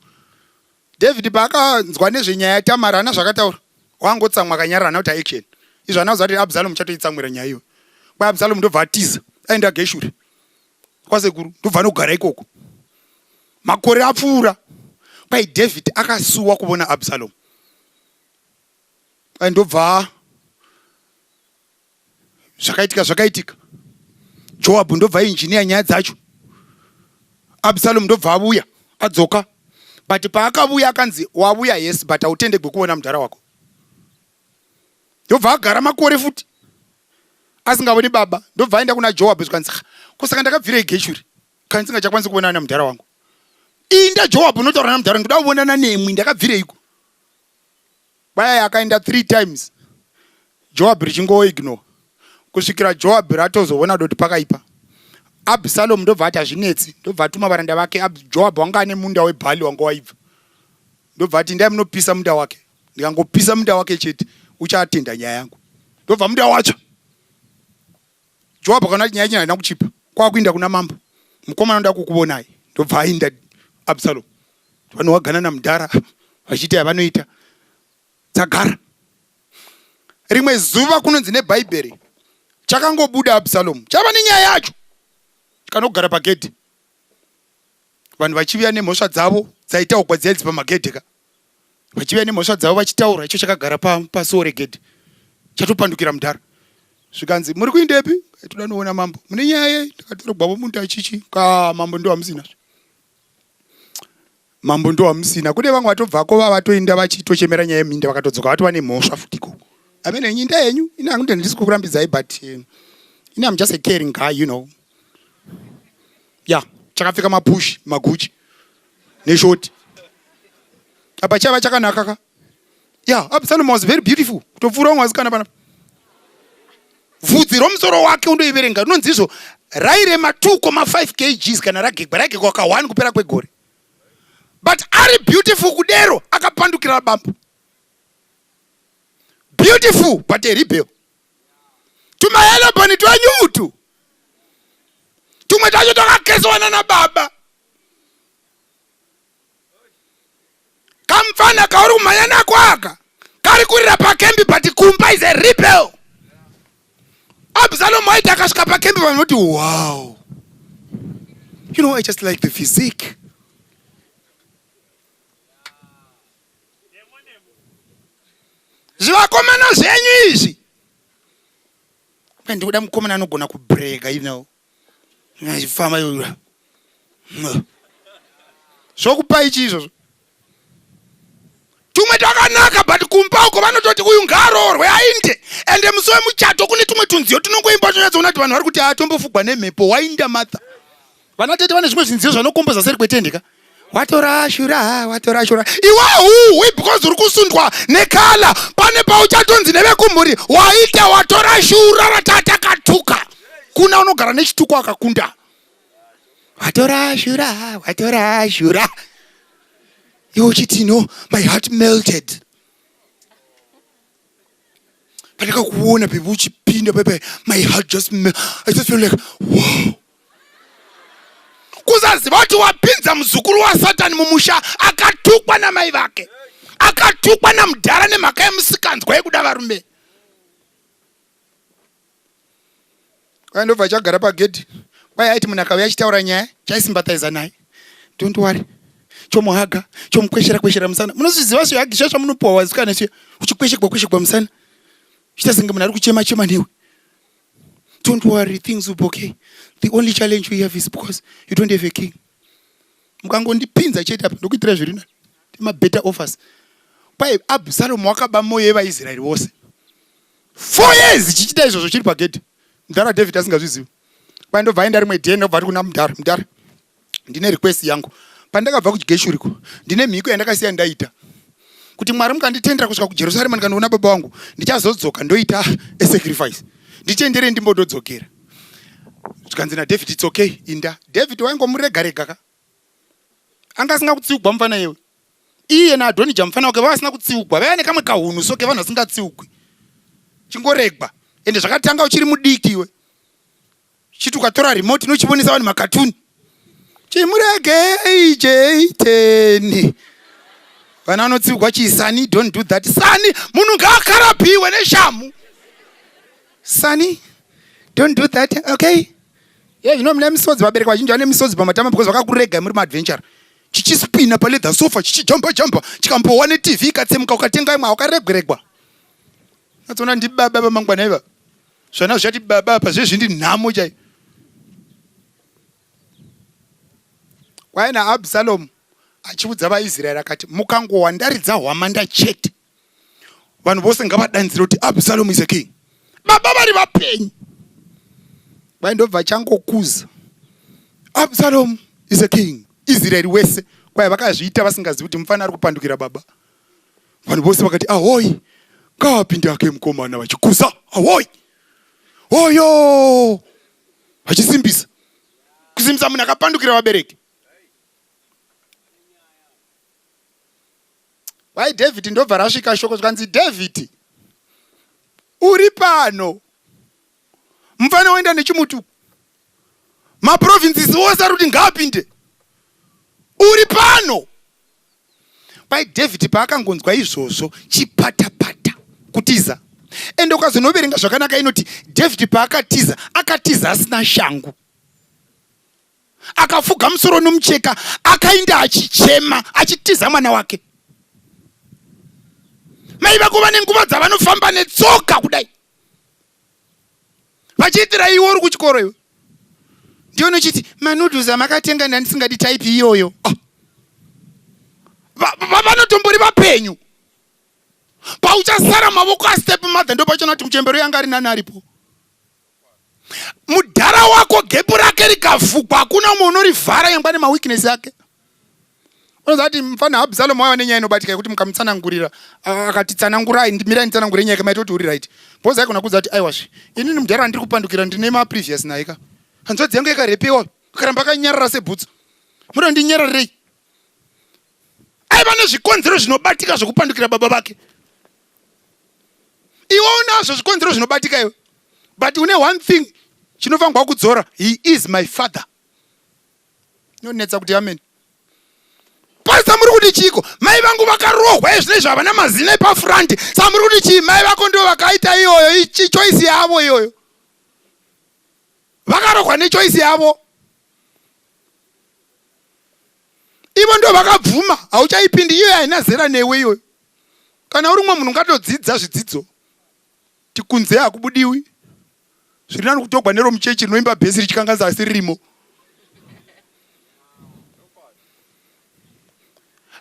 David paakanzwa nezvenyaya yaTamara haana zvakataura. Wangotsamwa akanyarara haana kuti action. Izvo haana kuziva kuti Absalom chatoitsamwira nyaya iyoyo. Kwa Absalom ndobva atiza aenda Geshuri. Kwasekuru ndobva anogara ikoko. Makore apfuura, kwai David akasuwa kuvona Absalom. Kwai ndobva zvakaitika zvakaitika. Joab ndobva engineer nyaya dzacho. Absalom ndobva avuya adzoka. But paakavuya akanzi wavuya yes but hautendegwe kuvona mudhara wako. Ndobva agara makore futi asingavoni baba ndobva aenda kuna Joab zvikanzi ko saka ndakabvirei Geshuri kana ndisingachakwanisi kuvonana namudhara wangu inda Joab unotaura namudhara ndoda kuvonana nemwi ndakabvireiko kwaya akaenda three times Joab richingoignore kusvikira Joab ratozoona doti pakaipa Absalom ndobva ati hazvinetsi ndobva atuma varanda vake Joab wanga ane munda webhali wanga waibva ndobva ati ndai munopisa munda wake ndikangopisa munda wake chete uchatenda nyaya yangu ndobva munda wacho Joabhu akaona kuti nyaya yacho haina kuchipa kwakuinda kuna mambo mukomana unoda kukuvonai ndobva ainda Absalom vanowagana namudhara vachiita yavanoita dzagara rimwe zuva kunonzi nebhaibheri chakangobuda Absalom chava nenyaya yacho chikanogara pagedhi vanhu vachivuya nemhosva dzavo dzaitaugwa dziya idzi pamagedhe ka vachivuya nemhosva dzavo vachitaura icho chakagara pasuo regedhe chatopandukira mudhara zvikanzi muri kuindepi toda noona mambo mune nyaya yei ndakatorogwavo munda chichi ka mambo ndo hamusina mambo ndo hamusina kune vamwe vatobvako vavatoinda vachitochemera nyaya yeminda vakatodzoka vatova nemhosva futi ikoko amene nyinda yenyu ini hangu ndandisi kukurambidzai but eh, ini am just a caring guy you know ya chakapfeka mapush maguchi neshoti apa chaiva chakanaka ka ya Absalom was very beautiful kutopfuura vamwe vasikana panapa. Vhudzi romusoro wake undoiverenga rinonzi izvo rairema 2,5 kgs kana ragegwa, ragegwa ka 1 kupera kwegore. But ari beautiful kudero akapandukira bambo. Beautiful but a rebel. Tumaheloboni twenyu utu tumwe twacho twakakeswana nababa. Kamfana kauri kumhanya nako aka kari kurira pakembi but kumba is a rebel. Absalom waiti akasvika pakembi vanhu voti wow, you know, I just like the physique. Zvivakomana zvenyu izvi, ndikuda mukomana anogona kubreka, you know, achifamba zvokupa ichi izvozvo. Tumwe twakanaka but kumba uko vanototi uyu ngaaroorwe ainde. Ende musi wemuchato kune tumwe tunziyo tunongoimba tonyatsoona kuti vanhu vari kuti atombofugwa nemhepo. Wainda Martha, vana tete vane zvimwe zvinziyo zvanokomboza seri kwetende ka, watora shura, watora shura iwahuhwi because uri kusundwa nekala. Pane pauchatonzi nevekumhuri waita watora shura ratatakatuka. Kuna unogara nechituko akakunda watora shura, watora shura, iwe uchiti, "No, my heart melted pandakakuona baby uchipinda pepe. My heart just I just feel like wow." Kusaziva kuti wapinza muzukuru waSatani mumusha, akatukwa namai vake, akatukwa namudhara nemhaka yemusikanzwa yekuda varume. Kwai ndobva chagara pagedhi. Kwai aiti munhu akauya achitaura nyaya, chaisympathiza naye. "Don't worry." Chomuhaga, chomukweshera kweshera musana. Munozviziva zvihagi zviya zvamunopiwa wasikana zviya, uchikweshegwa kweshegwa musana, chiita senge munhu ari kuchema chema newe. "Don't worry, things will be okay. The only challenge we have is because you don't have a king. Mukangondipinza chete apa, ndokuitira zviri nani, mabetter offers." Kwai Absalomu wakaba mwoyo yevaIsraeri vose 4 years chichiita izvozvo chiri pagedhi, mudhara David asingazvizivi. Kwai ndobva aenda rimwe day, ndobva ari kuna mudhara, "Mudhara, ndine request yangu. Pandakabva kuGeshuriko, ndine mhiko yandakasiya ndaita kuti Mwari mukanditendera kusvika kuJerusarema ndikandoona baba vangu, ndichazodzoka ndoita asacrifice. Nditendere ndimbododzokera." Zvikanzi naDavid, "It's okay, inda." David waingomurega rega ka, anga asinga kutsiugwa mufana iwe. Iye naAdhonija mufana wake vavasina kutsiugwa, vaiva nekamwe kahunhu so kevanhu vasingatsiugwi, chingoregwa. Ende zvakatanga uchiri mudiki iwe, chiti ukatora remote inochivonesa vanhu makatuni, chimuregei cheiteni. Vana vanotsiugwa chii? "Sonny, don't do that, sonny." Munhu ngaakarapiwe neshamu. "Sonny, don't do that, okay?" Ye, zvino mune misodzi, vabereki vazhinji vane misodzi pamatama because vakakurega muri maadventure, chichispina paleather sofa, chichijamba jamba, chikambowa neTV ikatsemuka, ukatenga imwe, wakaregweregwa. Atsoona ndibaba vamangwana iva, zvana zvichati baba apa zvezvindi nhamo chai. Kwai naAbsalomu achiudza vaIsraeri akati, "Mukangowa ndaridza hwamanda chete, vanhu vose ngavadanzire kuti Absalomu is a king." Baba vari vapenyu. Kwai ndobva changokuza, "Absalomu is a king." Israeri wese, kwai vakazviita vasingazivi kuti mufana ari kupandukira baba. Vanhu vose vakati, "Ahoi, ngaapinde ake mukomana." Vachikuza, "Ahoi, oyo," vachisimbisa, kusimbisa munhu akapandukira vabereki. Wai David ndobva rasvika shoko, zvikanzi, "David uri pano, mufana woenda nechimutuku. Maprovinces ose ari kuti ngaapinde, uri pano." Kwai David paakangonzwa izvozvo, chipatapata kutiza. Ende ukazonoverenga zvakanaka, inoti David paakatiza, akatiza asina shangu, akafuga musoro nomucheka, akainda achichema, achitiza mwana wake. Mai vako vane nguva dzavanofamba netsoka kudai vachiitira iwe uri kuchikoro. Iwe ndiyo nochiti manoodles amakatenga ndandisingadi type iyoyo. Ah. Vanotombori vapenyu. Pauchasara mavoko astep mother, ndo pachona kuti muchembero yanga ari nani aripo. Mudhara wako gap rake rikafukwa, hakuna umwe unorivhara, nyangwa nemaweakness ake. Unoziva kuti mfana Absalom waiva nenyaya inobatika yekuti mukamutsanangurira akati tsanangurai mirai nditsanangure nyaya yake maita kuti uri right. Because aigona kuudza kuti aiwazve inini mudhara wandiri kupandukira ndine ma previous naye ka. Hanzvadzi yangu yakarepewa akaramba akanyarara sebhutsu. Muda ndinyararei? Aiva nezvikonzero zvinobatika zvekupandukira baba vake. Iwe unazvo zvikonzero zvinobatika iwe. But une one thing chinofanirwa kudzora, he is my father. Inonetsa kuti amen. Pastor muri kuti chiiko? Mai vangu vakarohwa izvi nezvi havana mazino epafront. Sa muri kuti chii? Mai vako ndivo vakaita iyoyo choice yavo iyoyo. Vakarohwa nechoice yavo. Ivo ndo vakabvuma, hauchaipindi iyoyo haina zera newe iyoyo. Kana uri mumwe munhu ungatodzidza zvidzidzo. Tikunze hakubudiwi. Zviri nani kutogwa nero muchechi rinoimba bhesi richikanganisa asi ririmo.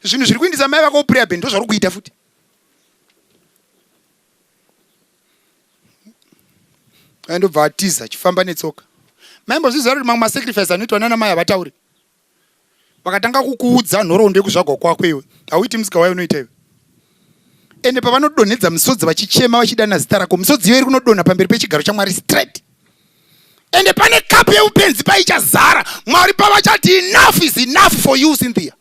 Zvinhu zviri kuindisa mai vako kuprayer band ndozvauri kuita futi. Ndobva atiza achifamba netsoka. Maimbozviziva kuti mamwe masacrifice anoitwa nana mai havatauri. Vakatanga kukuudza nhoroondo yekuzvagwa kwako iwe. Hauiti musika wayo unoita iwe. Ende pavanodonhedza misodzi vachichema vachidana zita rako, misodzi iyo iri kunodonha pamberi pechigaro chaMwari straight. Ende pane kapu yeupenzi paichazara, Mwari pavachati enough is enough for you Cynthia.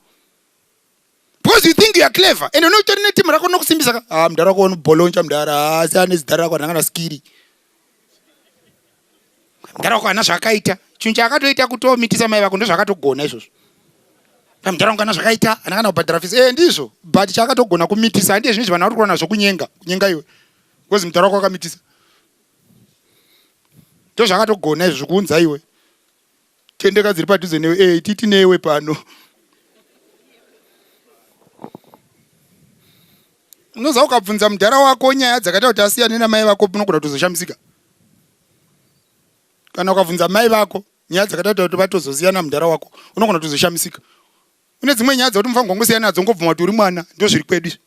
Because you think you are clever. Ende unotori netimu rako rinokusimbisa ka. Ah, mudhara wako unoboloncha mudhara. Ah, asi ane zita rako handanga na skiri. Mudhara wako hana zvakaita. Chinhu chaakatoita kutomitisa mai vako ndozvaakatogona izvozvo. Pamudhara wangu hana zvakaita, hana kana kubhadhara fees. Eh, ndizvo. But chaakatogona kumitisa handiye zvinhu vanhu vari kuona nazvo kunyenga, kunyenga iwe. Because mudhara wako akamitisa. Ndozvaakatogona izvo kuunza iwe. Tendeka dziri padhuze newe. Eh, titi newe pano. Unoziva ukabvunza mudhara wako nyaya dzakaita kuti asiyane namai vako unogona kutozoshamisika. Kana ukabvunza mai vako nyaya dzakaita kuti vatozosiyana mudhara wako unogona kutozoshamisika. Une dzimwe nyaya dzekuti mufanirwa kungosiyana nadzo ngobvuma kuti uri mwana ndozviri kwedu izvi.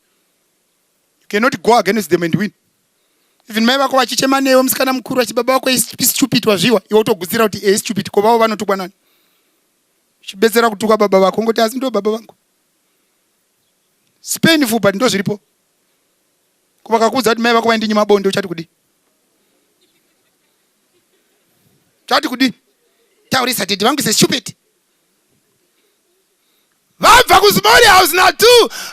You cannot go against them and win. Even mai vako vachichema newe musikana mukuru vachi baba vako stupid wazviwa iwe utogutsira kuti eh stupid ko vavo vanotukwa nani? Chibetsera kutuka baba vako ngoti asi ndo baba vangu. It's painful but ndozviripo. Ko vakakuudza kuti mai vako vaindinyima bonde uchati kudii? Uchati kudii? Taurisa daddy vangu is stupid. Vabva kusmall house na 2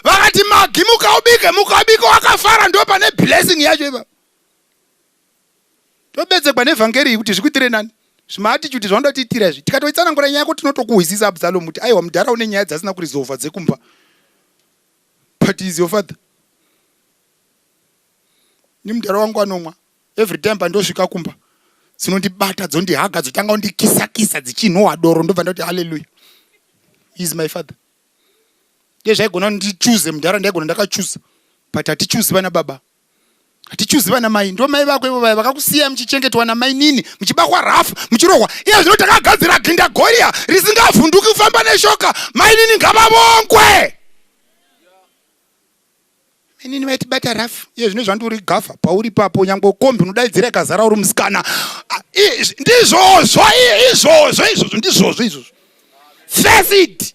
vakati Magi muka ubike muka ubike wakafara ndo pane blessing yacho ipa. Tobetsekwa nevhangeri iyi kuti zvikuitire nani. Zvimaatitude zvaunoda kutiitira izvi. Tikatoitsanangura nyaya yako tinotokuhwisisa Absalom kuti aiwa mudhara une nyaya dzasina kuresolva dzekumba. But he is your father. Ni mudhara wangu anomwa. Every time pandosvika kumba dzinondibata dzondihaga dzotanga kundikisa kisa dzichinhuhwa doro ndobva ndati hallelujah. He is my father. Ndiye zvaigona ndichuze mudhara ndaigona ndakachuza but hatichuzi vana baba. Hatichuzi vana mai ndo mai vako ivo vaya vakakusiya muchichengetwa namai nini muchibakwa rafu muchirohwa iye zvino takagadzira ginda goria risingavhunduki kufamba neshoka mai nini ngavavongwe. Inini vaitibata rafu iye zvino zvandi uri gafa pauri ipapo nyangwe kombi unodaidzira ikazara uri musikana ndizvozvo izvozvo izvozvo ndizvozvo izvozvo face it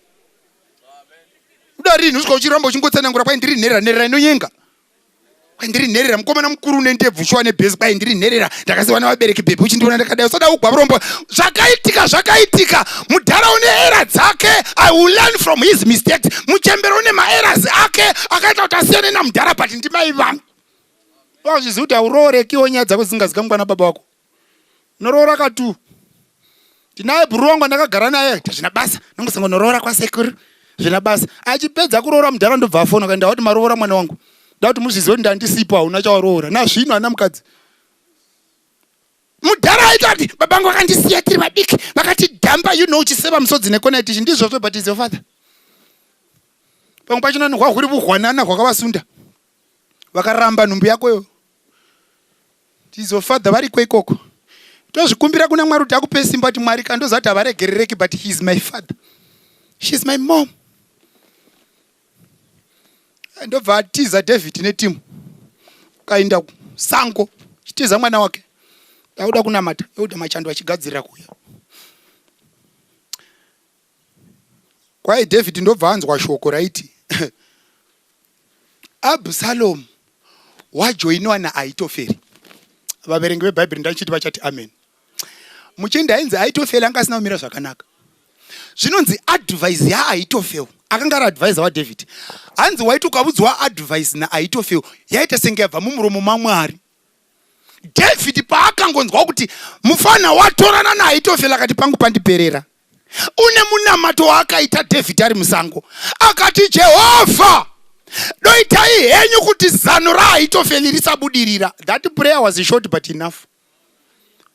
uda rini usvika uchiramba uchingotsanangura kwai ndiri nherera nherera inonyenga kwai ndiri nherera mukomana mukuru une ndebvu shuwa nebhezi kwai ndiri nherera ndakasiwa nevabereki bhebhi uchindiona ndakadai usada kugwa vurombo zvakaitika zvakaitika mudhara une era dzake i will learn from his mistakes muchembere une maeras ake akaita kuti asiyane namudhara but ndimai vangu wazviziva kuti hauroorekiwo nyaya dzako dzisingazikamwa nababa wako unoroora katu ndinaye bhuru wangu andakagara naye zvina basa nongosanga noroora kwasekuru zvina basa achipedza kuroora mudhara ndobva afona kaenda wati maroora mwana wangu nda kuti muzvizive kuti ndandisipo hauna chawaroora nazvino ana mukadzi mudhara aitati baba vangu vakandisiya tiri vadiki vakatidhamba you know uchiseva musodzi nekona itichi ndizvozvo but is your father pamwe pachona hwahuri vuhwanana hwakavasunda vakaramba nhumbu yako yo Tizo father variko ikoko. Tozvikumbira kuna Mwari kuti akupe simba kuti Mwari kandoziva kuti havaregerereki but he is my father. She is my mom. Ndobva atiza David netimu. Kaenda sango chitiza mwana wake. Dauda kunamata, Euda Machando achigadzirira kuuya. Kwai David ndobva anzwa shoko raiti Absalom wajoinwa naAhitoferi. Vaverengi veBhaibheri ndachiti vachati amen. Muchinda ainzi Ahitoferi anga asina kumira zvakanaka. Zvinonzi advice yaAhitofel akanga ari advisor waDavid. Hanzi waiti ukaudzwa advice naAhitofel yaita senge yabva mumuromo maMwari. David paakangonzwa kuti mufana watorana naAhitofel akati pangu pandiperera. Une munamato waakaita David ari musango akati Jehovha doitai henyu kuti zano raAhitofeli risabudirira. That prayer was short but enough.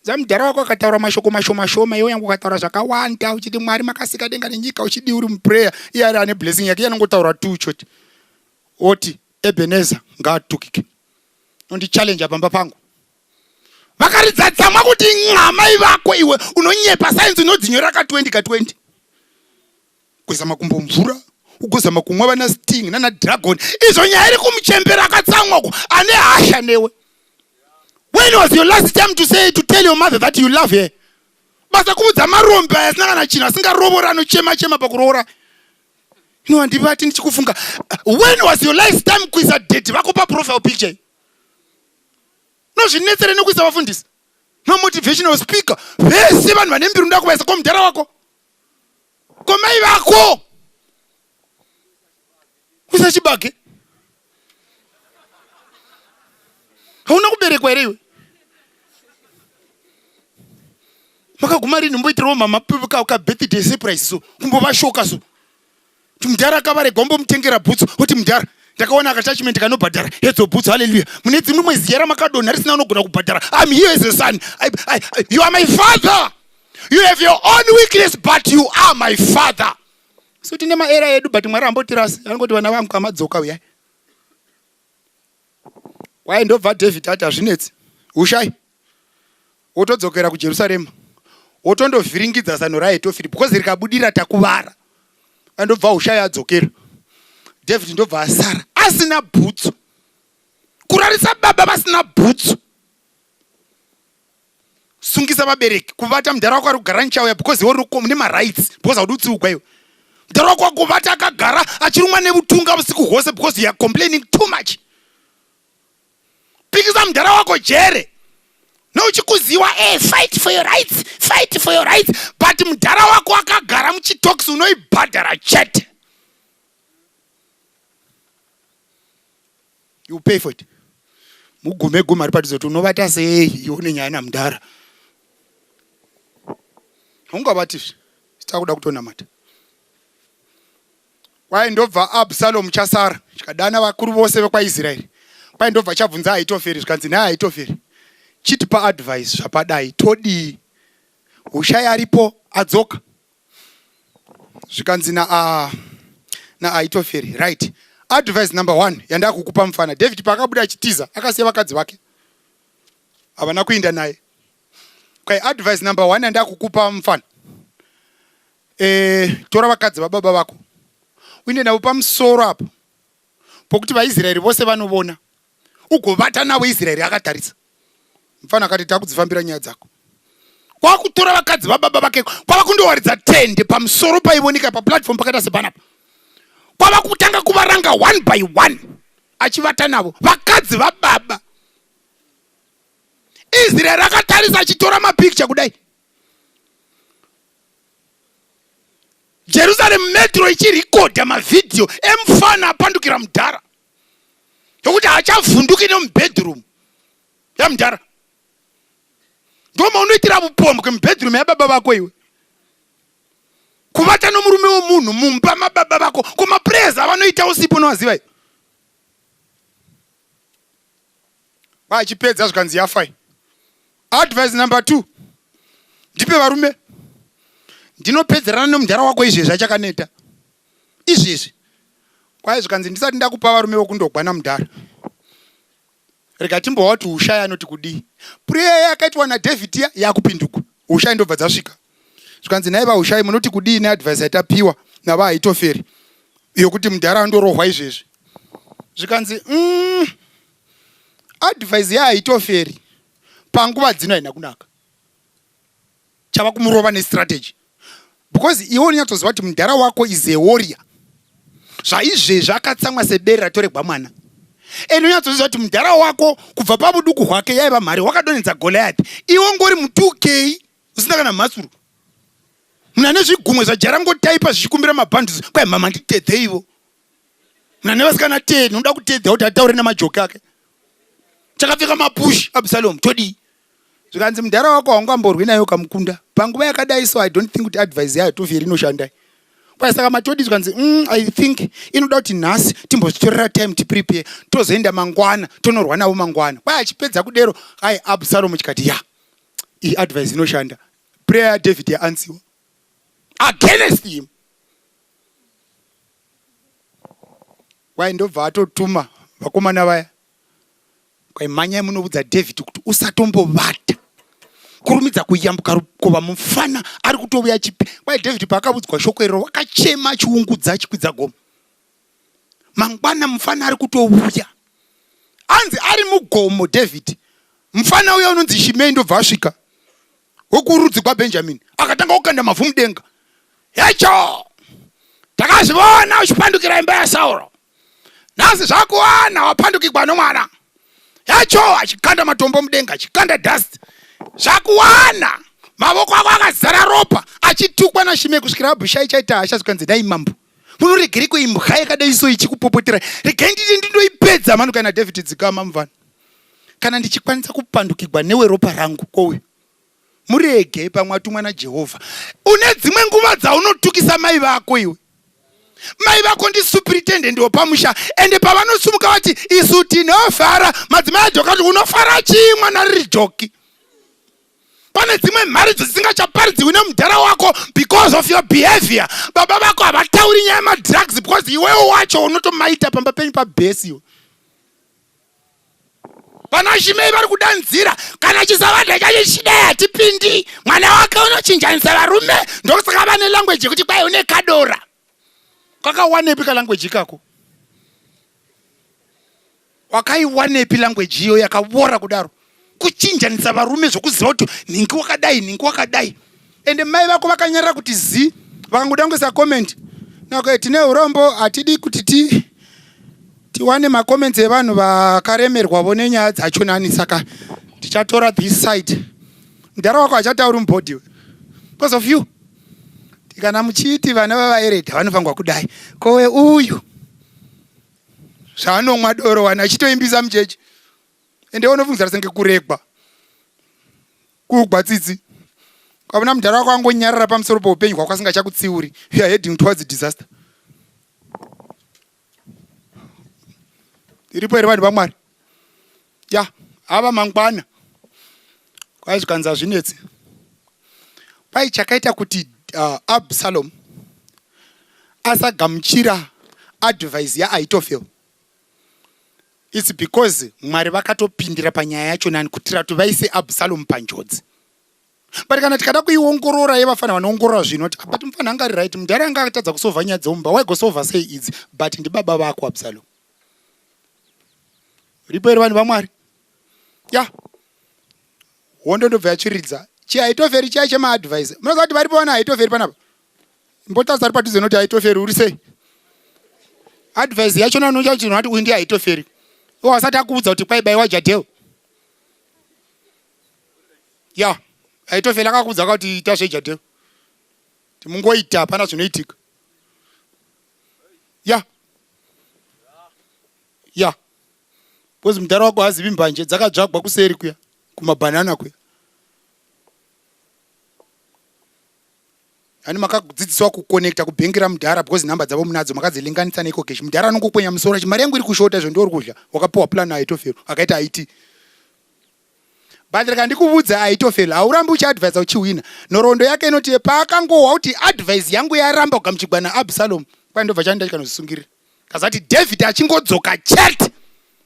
Zamudhara wako akataura mashoko mashoma shoma, iwe yangu ukataura zvakawanda uchiti Mwari makasika denga nenyika uchidii uri muprayer, iye ari ane blessing yake iye anongotaura tu chete oti Ebenezer ngaatukike unondichallenger pamba pangu vakaridza tsamwa kuti nxa mai vako iwe unonyepa sainzi unodzinyora ka 20 ka 20 kuisa makumbo mvura ugozama kumwa vana sting nana dragon izvo nyaya iri kumuchembera akatsamwa uko ane hasha newe when was your last time to say to tell your mother that you love her basa kuudza marombe aya asina kana chinhu asingarovora anochema chema pakuroora ino handivati ndichikufunga when was your last time kuisa daddy vako paprofile picture nozvinetsere nekuisa vafundisi mamotivational speaker vese vanhu vane mbiri unoda kuvaisa komudhara wako komai vako kuisa chibage hauna kuberekwa here iwe makaguma rini mboitirawo mama kabirthday surprise so kumbovashoka so kuti mudhara akavarega ombomutengera bhutsu oti mudhara ndakaona akatachment kanobhadhara hedzo bhutsu haleluya mune dzimwe mwe ziya ramakadonha risina unogona kubhadhara I'm here as a son you are my father you have your own weakness but you are my father so tine maera edu but mwari ambotirasi anongoti vana vangu kamadzoka uyai Kwai ndobva David ati hazvinetsi. Hushai. Wotodzokera kuJerusarema. Wotondovhiringidza zano raAhitoferi because rikabudira takuvara. Andobva Hushai adzokera. David ndobva asara asina bhutsu. Kurarisa baba vasina bhutsu. Sungisa vabereki kuvata mudhara wako ari kugara nichauya because iwe uri nemarights because haudi kutsiugwa iwe. Mudhara wako akuvata akagara achirumwa nevutunga usiku hwose because you are complaining too much. Pikisa mudhara wako jere nouchikuziwa eh, fight for your rights, fight for your rights but mudhara wako akagara muchitokisi unoibhadhara chete. You pay for it. Mugume gume ari padhuze kuti unovata sei iwe une nyaya namudhara. Haungavati zve. Takuda kutonamata. Kwai ndobva Absalom chasara chikadana vakuru vose vekwaIsraeri. Kwai ndobva chabvunza Ahitoferi zvikanzi nhai Ahitoferi chitipa advice zvapadai todii? Hushai aripo adzoka. Zvikanzi na uh, na Ahitoferi right advice number one yandakukupa mufana David paakabuda achitiza akasiya vakadzi vake havana kuinda naye kwai advice number one yandakukupa mufana e, tora vakadzi vababa vako uinde navo pamusoro apo pokuti vaIsraeri vose vanovona ugovata navo Israeri akatarisa mfana akati takudzifambira nyaya dzako kwakutora vakadzi vababa vake kwava kundowaridza tende pamusoro paivoneka paplatform pakaita sepanapa kwava kutanga kuvaranga one by one achivata navo vakadzi vababa Israeri akatarisa achitora mapicture kudai Jerusalem Metro ichirekodha mavhidhiyo emufana apandukira mudhara yokuti haachavhunduki nemubedroom yamudhara ndomaunoitira vupombwe mubedroom yababa vako iwe kuvata nomurume wemunhu mumba mababa vako ko maprayers avanoita usipo unovaziva iwe vachipedza zvikanzi yafai advice number two ndipe varume ndinopedzerana nemudhara wako izvezvi achakaneta izvezvi kwai zvikanzi ndisati ndakupa varume vokundogwa namudhara rega timbowa kuti ushai anoti kudii prayer yakaitwa nadavid iya yakupindugwa ushai ndobva dzasvika zvikanzi nhai vaushai munoti kudii neadvice yatapiwa navaahitoferi yokuti mudhara andorohwa izvezvi zvikanzi mm, advice yaahitoferi panguva dzino haina kunaka chava kumurova nestrategy. Because iwe unonyatsoziva kuti mudhara wako is a warrior. Zvaizvezvi akatsamwa sebere ratoregwa mwana. And unyatsoziva kuti mudhara wako kubva pavuduku hwake yaiva mhare wakadonhedza Goliath. Iwe ngori mutukei usina kana mhasuru. Munhu ane zvigumwe zvajarangotaipa zvichikumbira mabhanduzi kwai mama nditedzeivo. Munhu ane vasikana 10 unoda kutedza kuti ataure nemajoki ake. Chakapfeka mapush Absalom todii? Zvikanzi mudhara wako haungamborwi naye ukamukunda. Panguva yakadai so I don't think kuti advice yayo Toferi inoshanda. Kwai saka matodi zvikanzi I think inoda kuti nhasi timbozvitorera time tiprepare tozoenda mangwana tonorwa navo mangwana. Kwai achipedza kudero ai Absalom chikati ya iyi advice inoshanda. Prayer yaDavid yaansiwa against him. Kwai ndobva atotuma vakomana vaya Kwai mhanyai munoudza David kuti usatombovata. Kurumidza kuyambuka rukova mufana ari kutouya chipi. Kwai David paakavudzwa shoko iroro wakachema achiungudza achikwidza gomo. Mangwana mufana ari kutouya. Anzi ari mugomo David. Mufana uya unonzi Shimei ndobva asvika. Wekurudzi kwaBenjamin akatanga kukanda mavhu mudenga. Hecho! Takazviona uchipandukira imba yaSauro. Nhasi zvakuwana wapandukigwa nomwana. Hecho! Achikanda matombo mudenga, achikanda dust. Zvakuwana! Mavoko ako akazara ropa, achitukwa naShimei kusvikira Abhishai chaita hasha zvikanzi dai mambo. Munoregereko imbwa yakadai so ichikupopotera. Regai nditi ndindoipedza manu kana David dzikama muvana. Kana ndichikwanisa kupandukigwa newe ropa rangu kouyu. Murege pamwe atumwa naJehovha. Une dzimwe nguva dzaunotukisa mai vako iwe. Mai vako ndi superintendent wepamusha ende pavanosumuka vati isu tinofara madzimai ajoka kuti unofara chii mwana riri joki. Pane dzimwe mharidzo dzisingachaparidziwi nemudhara wako because of your behavior. Baba vako havatauri nyaya yemadrugs because iwewo wacho unotomaita pamba penyu pabhesi iwe. Vana Shimei vari kudanzira kana chisavadha chacho chichidai hatipindi. Mwana wake unochinjanisa varume ndosaka vane language yekuti kwai une kadora. Kakawanepi kalanguage ikako? Wakaiwanepi language iyo yakavora kudaro? Kuchinjanisa varume zvokuziva kuti nhingi wakadai nhingi wakadai. Ende mai vako vakanyarara kuti zi vakangoda kungoisa comment. Nako tine urombo hatidi kuti ti tiwane macomments evanhu vakaremerwavo nenyaya dzacho nani saka tichatora this side. Mudhara wako hachatauri mubhodhi because of you. Kana muchiti vana vavaeredha vanofanirwa kudai kowe uyu zvaanomwa doro wani achitoimbisa muchechi ende unofungidzira senge kuregwa kugwa tsitsi kwavona mudhara wako angonyarara pamusoro peupenyu hwako asingachakutsiuri you are heading towards disaster. Iripo here vanhu vaMwari? Ya, ava mangwana. Kwai zvikanzi hazvinetsi. Kwai chakaita kuti Absalom asagamuchira advice yaAhitofel it's because Mwari vakatopindira panyaya yacho nani kutira kuti vaise Absalom panjodzi. But kana tikada kuiongorora yevafana vanoongorora zvinhu kuti but mufana anga ari right mudhara anga akatadza kusovha nyaya dzemumba waigosovha sei idzi but ndibaba vako Absalom. Ripo here vanhu vaMwari? Ya. Hondo ndobva yatsviridza. Chihaitoferi chiya chemaadvice. Munoziva kuti varipo vana haitoferi panapa? Mbotarisa ari padhuze noti haitoferi uri sei? Advice yacho nanocha chinhu ati uyu ndiye haitoferi. Iwo asati akuudza kuti kwaibaiwa Jadel. Ya, Ahitoferi akakuudza kuti ita zvejadel. Timungoita hapana zvinoitika. Ya. Ya. Because mudhara wako hazivi mbanje dzakadzvagwa kuseri kuya kumabhanana kuya. Ani makadzidziswa kuconnecta kubhengi ramudhara because number dzavo munadzo makadzilinganisa neEcoCash. Mudhara anongokwenya musoro achi mari yangu iri kushota izvo ndiwe uri kudya. Wakapiwa plan naAhitoferi akaita IT. But rega ndikuvudze Ahitofel haurambi uchiadvisa uchihwina. Nhoroondo yake inoti paakangohwa kuti advice yangu yaramba kugamuchigwa naAbsalom kwai ndobva chaenda chikanozvisungirira. Kazati David achingodzoka chete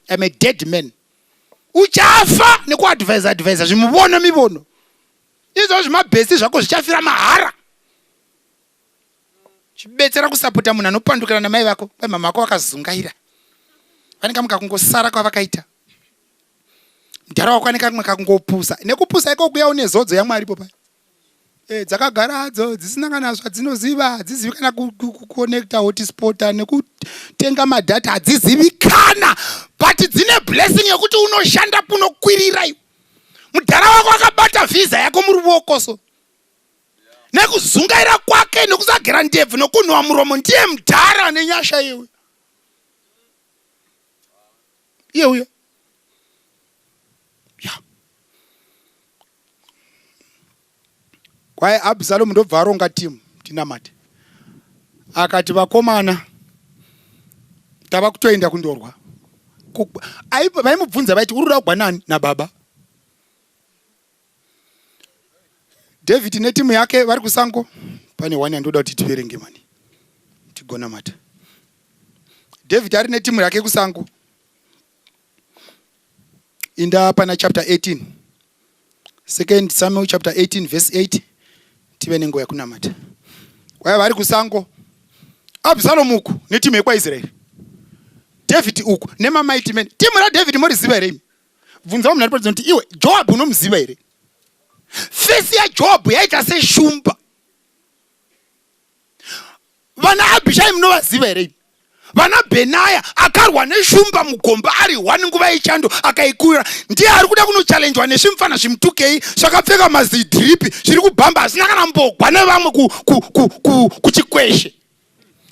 I'm a dead man. Uchafa nekuadvisa advisa zvimuvono mivono. Izvo zvimabhesi zvako zvichafira mahara. Chibetsera kusapota munhu anopandukira namai vako. Kwai mama vako vakazungaira. Vane kamwe kakungosara kwavakaita. Mudhara wako ane kamwe kakungopusa. Nekupusa iko kuya une zodzo yaMwari ipo paya. Eh, dzakagara hadzo dzisina kana zvadzinoziva hadzizivi kana kuconnecta hotspota nekutenga madhata hadzizivi kana but dzine blessing yekuti unoshanda kunokwirira iwe mudhara wako akabata vhiza yako muruoko so nekuzungaira kwake nekusagera ndebvu nokunhuwa muromo ndiye mudhara nenyasha iwe iye uyo ya Kwai Absalom ndobva aronga team tinamate. Akati vakomana tava kutoenda kundorwa. Vaimubvunza vaiti uri kuda kugwa nani nababa. David netimu yake vari kusango pane one yandoda kuti tiverenge mani tigonamata. David ari netimu yake kusango Inda pana chapter 18. Second Samuel chapter 18 verse 8 tive nenguva yekunamata. Kwaya vari kusango. Absalom uku netimu yekwaIsraeri. David uku nemamighty men. Timu raDavid moriziva here imi? Bvunza munhu ari padhuze kuti iwe Joab unomuziva here? Fesi yaJoab yaita seshumba. Vana Abhishai munovaziva here imi? Vana Bhenaya akarwa neshumba mugomba ari one nguva yechando akaikurira. Ndiye ari kuda kunochallenjwa nezvimfana zvimutukei zvakapfeka mazidhiripi zviri kubhamba asina kana mbogwa nevamwe kuchikweshe.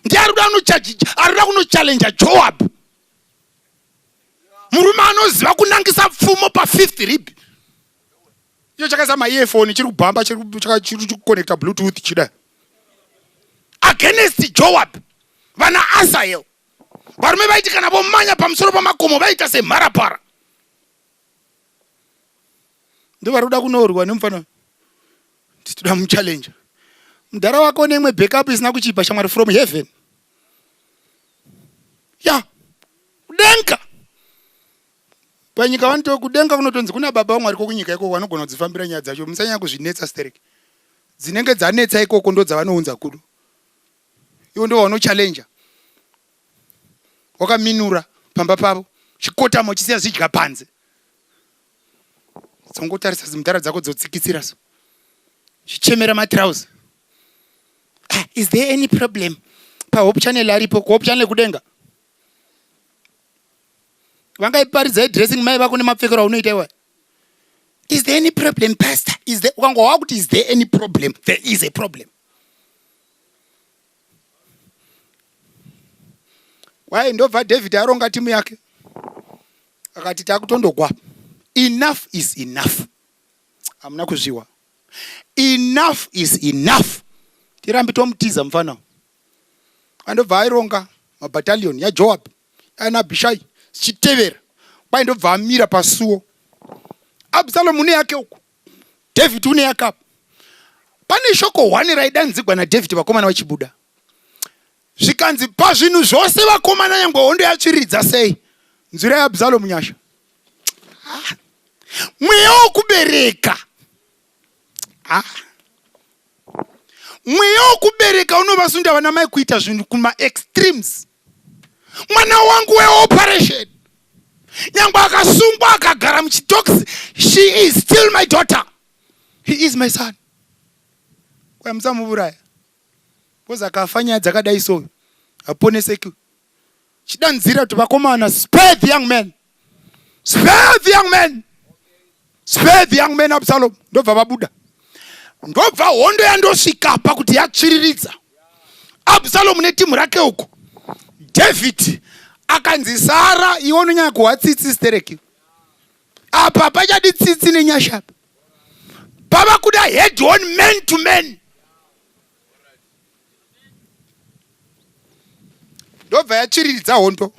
Ndiye ari kuda kunochallenja Joab. Murume anoziva kunangisa pfumo pafifth rib. Iyo chakaisa maearphone chiri kubhamba chiri kuconnecta bluetooth chida against Joab vana Asael varume vaiti kana vomanya pamusoro pamakomo vaita semharapara ndovari kuda kunorwa nemufana titoda muchallenge mudhara wako neimwe backup isina kuchipa shamwari from heaven ya kudenga Panyika vanoto kudenga kunotonzi kuna baba vamwe variko kunyika ikoko vanogona kudzifambira nyaya dzacho musanyanya kuzvinetsa sterek dzinenge dzanetsa ikoko ndodzavanounza kudo ivo ndo vanochallenger wakaminura pamba pavo chikotama uchisiya zvidya panze dzongotarisa zimudhara dzako dzotsikitsira so chichemera matrouse ah, is there any problem pahope channel aripo kuhope channel kudenga vangaiparidza dressing mai vako nemapfekero aunoita iwayo is there any problem pastor is there ukangwa wakuti is there any problem there is a problem why ndobva david aronga timu yake akati takutondogwa enough is enough hamuna kuzviwa enough is enough tirambi tomutiza mufana andobva aironga mabattalion yajoab ana Abhishai zvichitevera kwai ndobva amira pasuo. Absalom une yake uku, David une yake apa. Pane shoko hwani raidanzigwa naDavid vakomana vachibuda, zvikanzi pazvinhu zvose vakomana, nyangwe hondo yatsviriridza sei, nzwirai Absalom nyasha. Ah, mweya wokubereka ah. Mweya wokubereka unovasunda vana mai kuita zvinhu kumaextremes. Mwana wangu weoperation nyangwe akasungwa akagara muchitokisi, she is still my daughter, he is my son. Kwai musamuvuraya because akafa nyaya dzakadai so haponeseki. Chidanzira kuti vakomana, spare the young man, spare the young man, spare the young man Absalom. Ndobva vabuda, ndobva hondo yandosvika pakuti yatsviriridza Absalom netimu rake uko. David akanzi sara iwe unonyanya kuhwa tsitsi stereki apa pachadi tsitsi nenyasha pava kuda head on man to man ndobva yatsviriridza hondo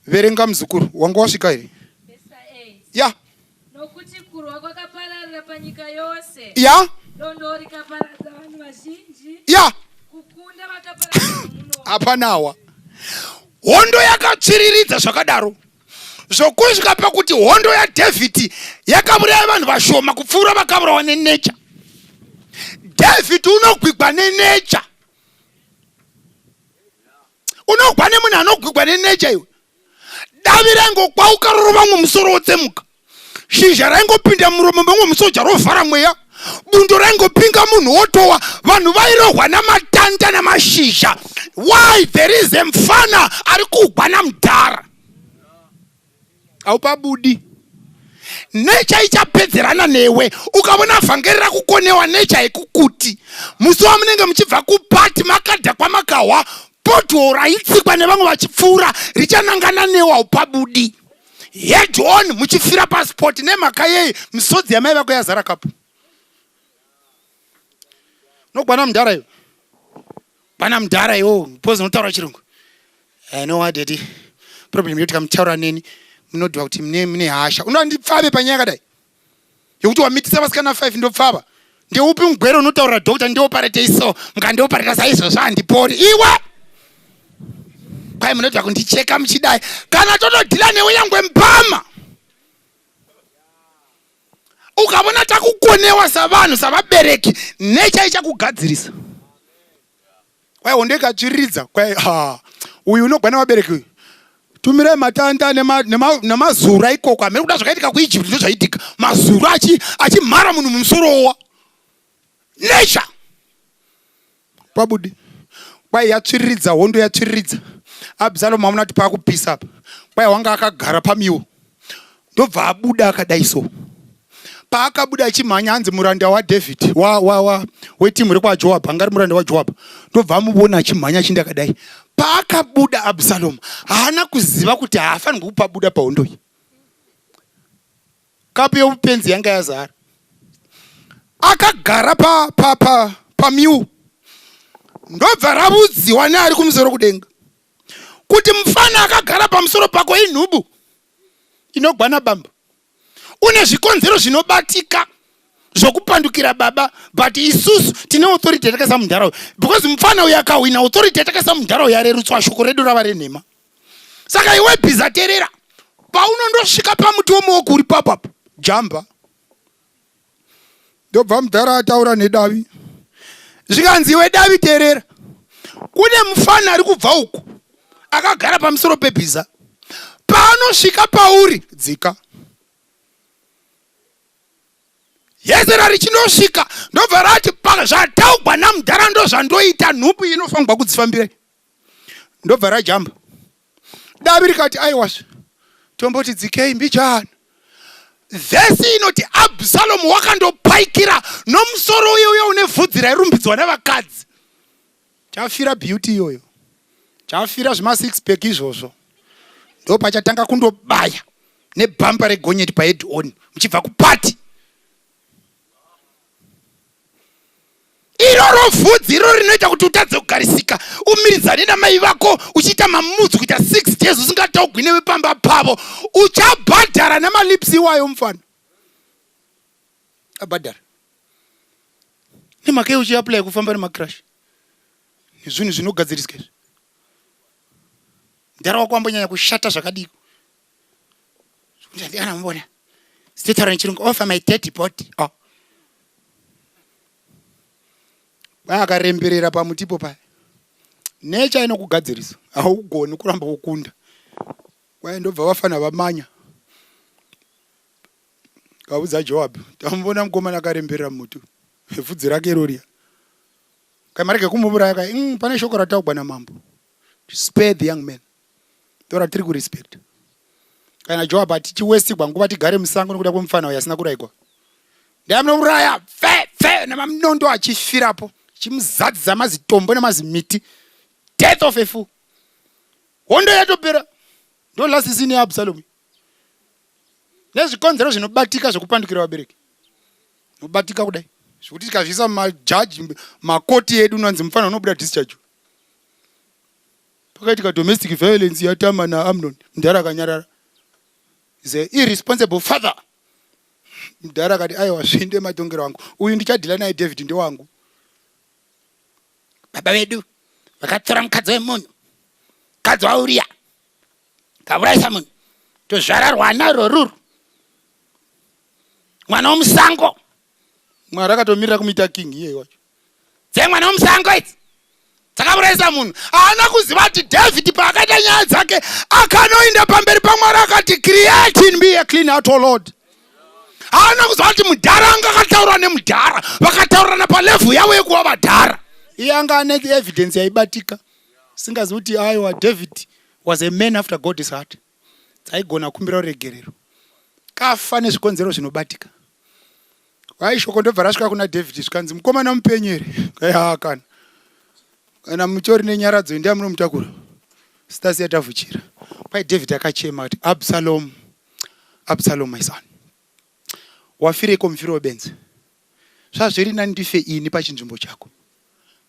verenga muzukuru wanga wasvika here ya nokuti kurwa kwakapararira panyika yose ya dondo rikaparadza vanhu vazhinji ya kukunda vakaparadza nomunondo hapanawa hondo yakatsviriridza zvakadaro zvokusvika pakuti hondo yadhavhidhi yakauraya vanhu vashoma kupfuura vakaurawa nenecha dhavhidhi unogwigwa nenecha unogwa nemunhu anogwigwa nenecha iwe davi raingokwauka rorova mumwe musoro wotsemuka shizha raingopinda muromo memumwe musoja rovhara mweya Bundo raingopinga munhu wotowa. Vanhu vairohwa namatanda namashizha. Why? There is a mfana ari kugwa namudhara. Haupabudi. Nature ichapedzerana newe. Ukavona vhangeri rakukonewa, nature haikukuti. Musi wamunenge muchibva kupati makadhakwa makahwa pothole raitsikwa nevamwe vachipfuura richanangana newe, haupabudi. Head on muchifira paspot. Nemhaka yei? Misodzi yamai vako yazara kapu. Nogwana mudhara iwe, gwana mudhara iwo because unotaura chirungu. I know what, daddy, problem yekuti kamutaura neni munodhiwa kuti mune hasha. Unoda ndipfave panyaya yakadai yekuti wamitisa vasikana 5? Ndopfava ndeupi mugwere unotaurira doctor ndioparete iso? Mukandiopareta saizvozvo handipori. Iwe kwai munodya kundicheka muchidai kana totodhila newe nyangwe mbama. Ukavona takukonewa savanhu, savabereki, nature ichakugadzirisa. Kwai hondo ikatsviriridza, kwai ha, uyu unogwana vabereki uyu, tumirai matanda nemazura ikoko. Hamene kuda zvakaitika kuEgypt ndozvaitika, mazura achimhara munhu mumusorowa. Nature pabudi. Kwai yatsviriridza, hondo yatsviriridza. Absalomu amuna kuti paakupisa apa, kwai wanga akagara pamiwo, ndobva abuda akadai. So paakabuda achimhanya, hanzi muranda waDavid wetimu rekwaJoab, anga ari muranda waJoab, ndobva amuvona achimhanya achinda akadai. Paakabuda Absalomu haana kuziva kuti haafanirwi kupabuda pahondo iyi. Kapu yeupenzi yanga yazara. Akagara pamiu pa, pa, pa ndobva ravudziwa neari kumusoro kudenga kuti mufana akagara pamusoro pako inhubu inogwana bamba. Une zvikonzero zvinobatika zvokupandukira baba, but isusu tine authority yatakaisa munharaunda, because mufana uyu akahwina, authority yatakaisa munharaunda yarerutswa, shoko redu rava renhema. Saka iwe bhiza, terera, paunondosvika pamuti womuoak uri papapo, jamba. Ndobva mudhara ataura nedavi, zvikanzi, "Iwe davi, teerera, kune mufana ari kubva uku akagara pamusoro pebhiza. Paanosvika pauri, dzika." Yezera richinosvika, ndobva rati, "Zvataugwa namudhara ndo zvandoita. Nhubu inofanirwa kudzifambirai." Ndobva rajamba. Davi rikati, "Aiwazve, tomboti dzikei mbijana." Vhesi inoti Absalomu wakandopaikira nomusoro uye uye une vhudzi rairumbidzwa navakadzi. Chafira beauty iyoyo, chafira zvema6 pack izvozvo. Ndo pachatanga kundobaya nebhampa regonyeti pahead on muchibva kupati. Iroro vhudzi iroro rinoita kuti utadze kugarisika, umiridzane namai vako, uchiita mamudzi kuita 6 days usingataugwi nevepamba pavo. Uchabhadhara nemalips iwayo. Mufana abhadhara nemhaka uchiapply kufamba nemacrash nezvinhu zvinogadziriswa izvi. Mudhara wako wambonyanya kushata zvakadiko? Anamubona sitotaura nechirungu, "Over my dead body." Oh, akaremberera pamutipo paya. Nature inokugadzirisa, haugoni kuramba wokunda. Kwai ndobva vafana vamanya, kaudza Joab, "Tamubona mukomana akaremberera muti, vhudzi rake iroriya. Kai marege kumuuraya." Kai pane shoko rataugwa namambo, "Spare the young man." Ndo ratiri kurespect. Kana Joab atichiwestigwa nguva tigare musango nekuda kwemufana uyo asina kurayigwa. Ndamunouraya fe fe nemanondo achifirapo, chimuzadzisa mazitombo nemazimiti. Death of a fool. Hondo yatopera. Ndo last scene yaAbsalomu nezvikonzero zvinobatika zvekupandukira vabereki, nobatika kudai zvekuti tikazviisa mumajaji makoti edu, unonzi mufana unobuda discharge. Pakaitika domestic violence yaTama naAmnon, mudhara akanyarara. Is a irresponsible father. Mudhara akati, "Aiwa, zvinde matongero angu, uyu ndichadhila naye. David ndewangu." Baba vedu vakatora mukadzi wemunhu, mukadzi waUriya, kaurayisa munhu, tozvara rwana roruru, mwana womusango. Mwari akatomirira kumuita king iyeye wacho. Dzemwana womusango idzi dzakaurayisa munhu. Haana kuziva kuti David paakaita nyaya dzake akanoenda pamberi paMwari akati, "Create in me a clean heart, O Lord." Haana kuziva kuti mudhara anga akataura nemudhara, vakataurirana palevhel yavo yekuva vadhara. Iye anga ane evidence yaibatika, singazivi kuti aiwa, David was a man after God's heart. Dzaigona kukumbira ruregerero, kafa nezvikonzero zvinobatika. Wai shoko ndobva rasvika kuna David, zvikanzi, "Mukomana mupenyu here?" Haa, kana mutori nenyaradzo, endai munomutakura, sitasiya tavhuchira. Kwai David akachema kuti, "Absalom, Absalom, my son, wafireko mufiro webenzi? Zvazviri nani ndife ini pachinzvimbo chako,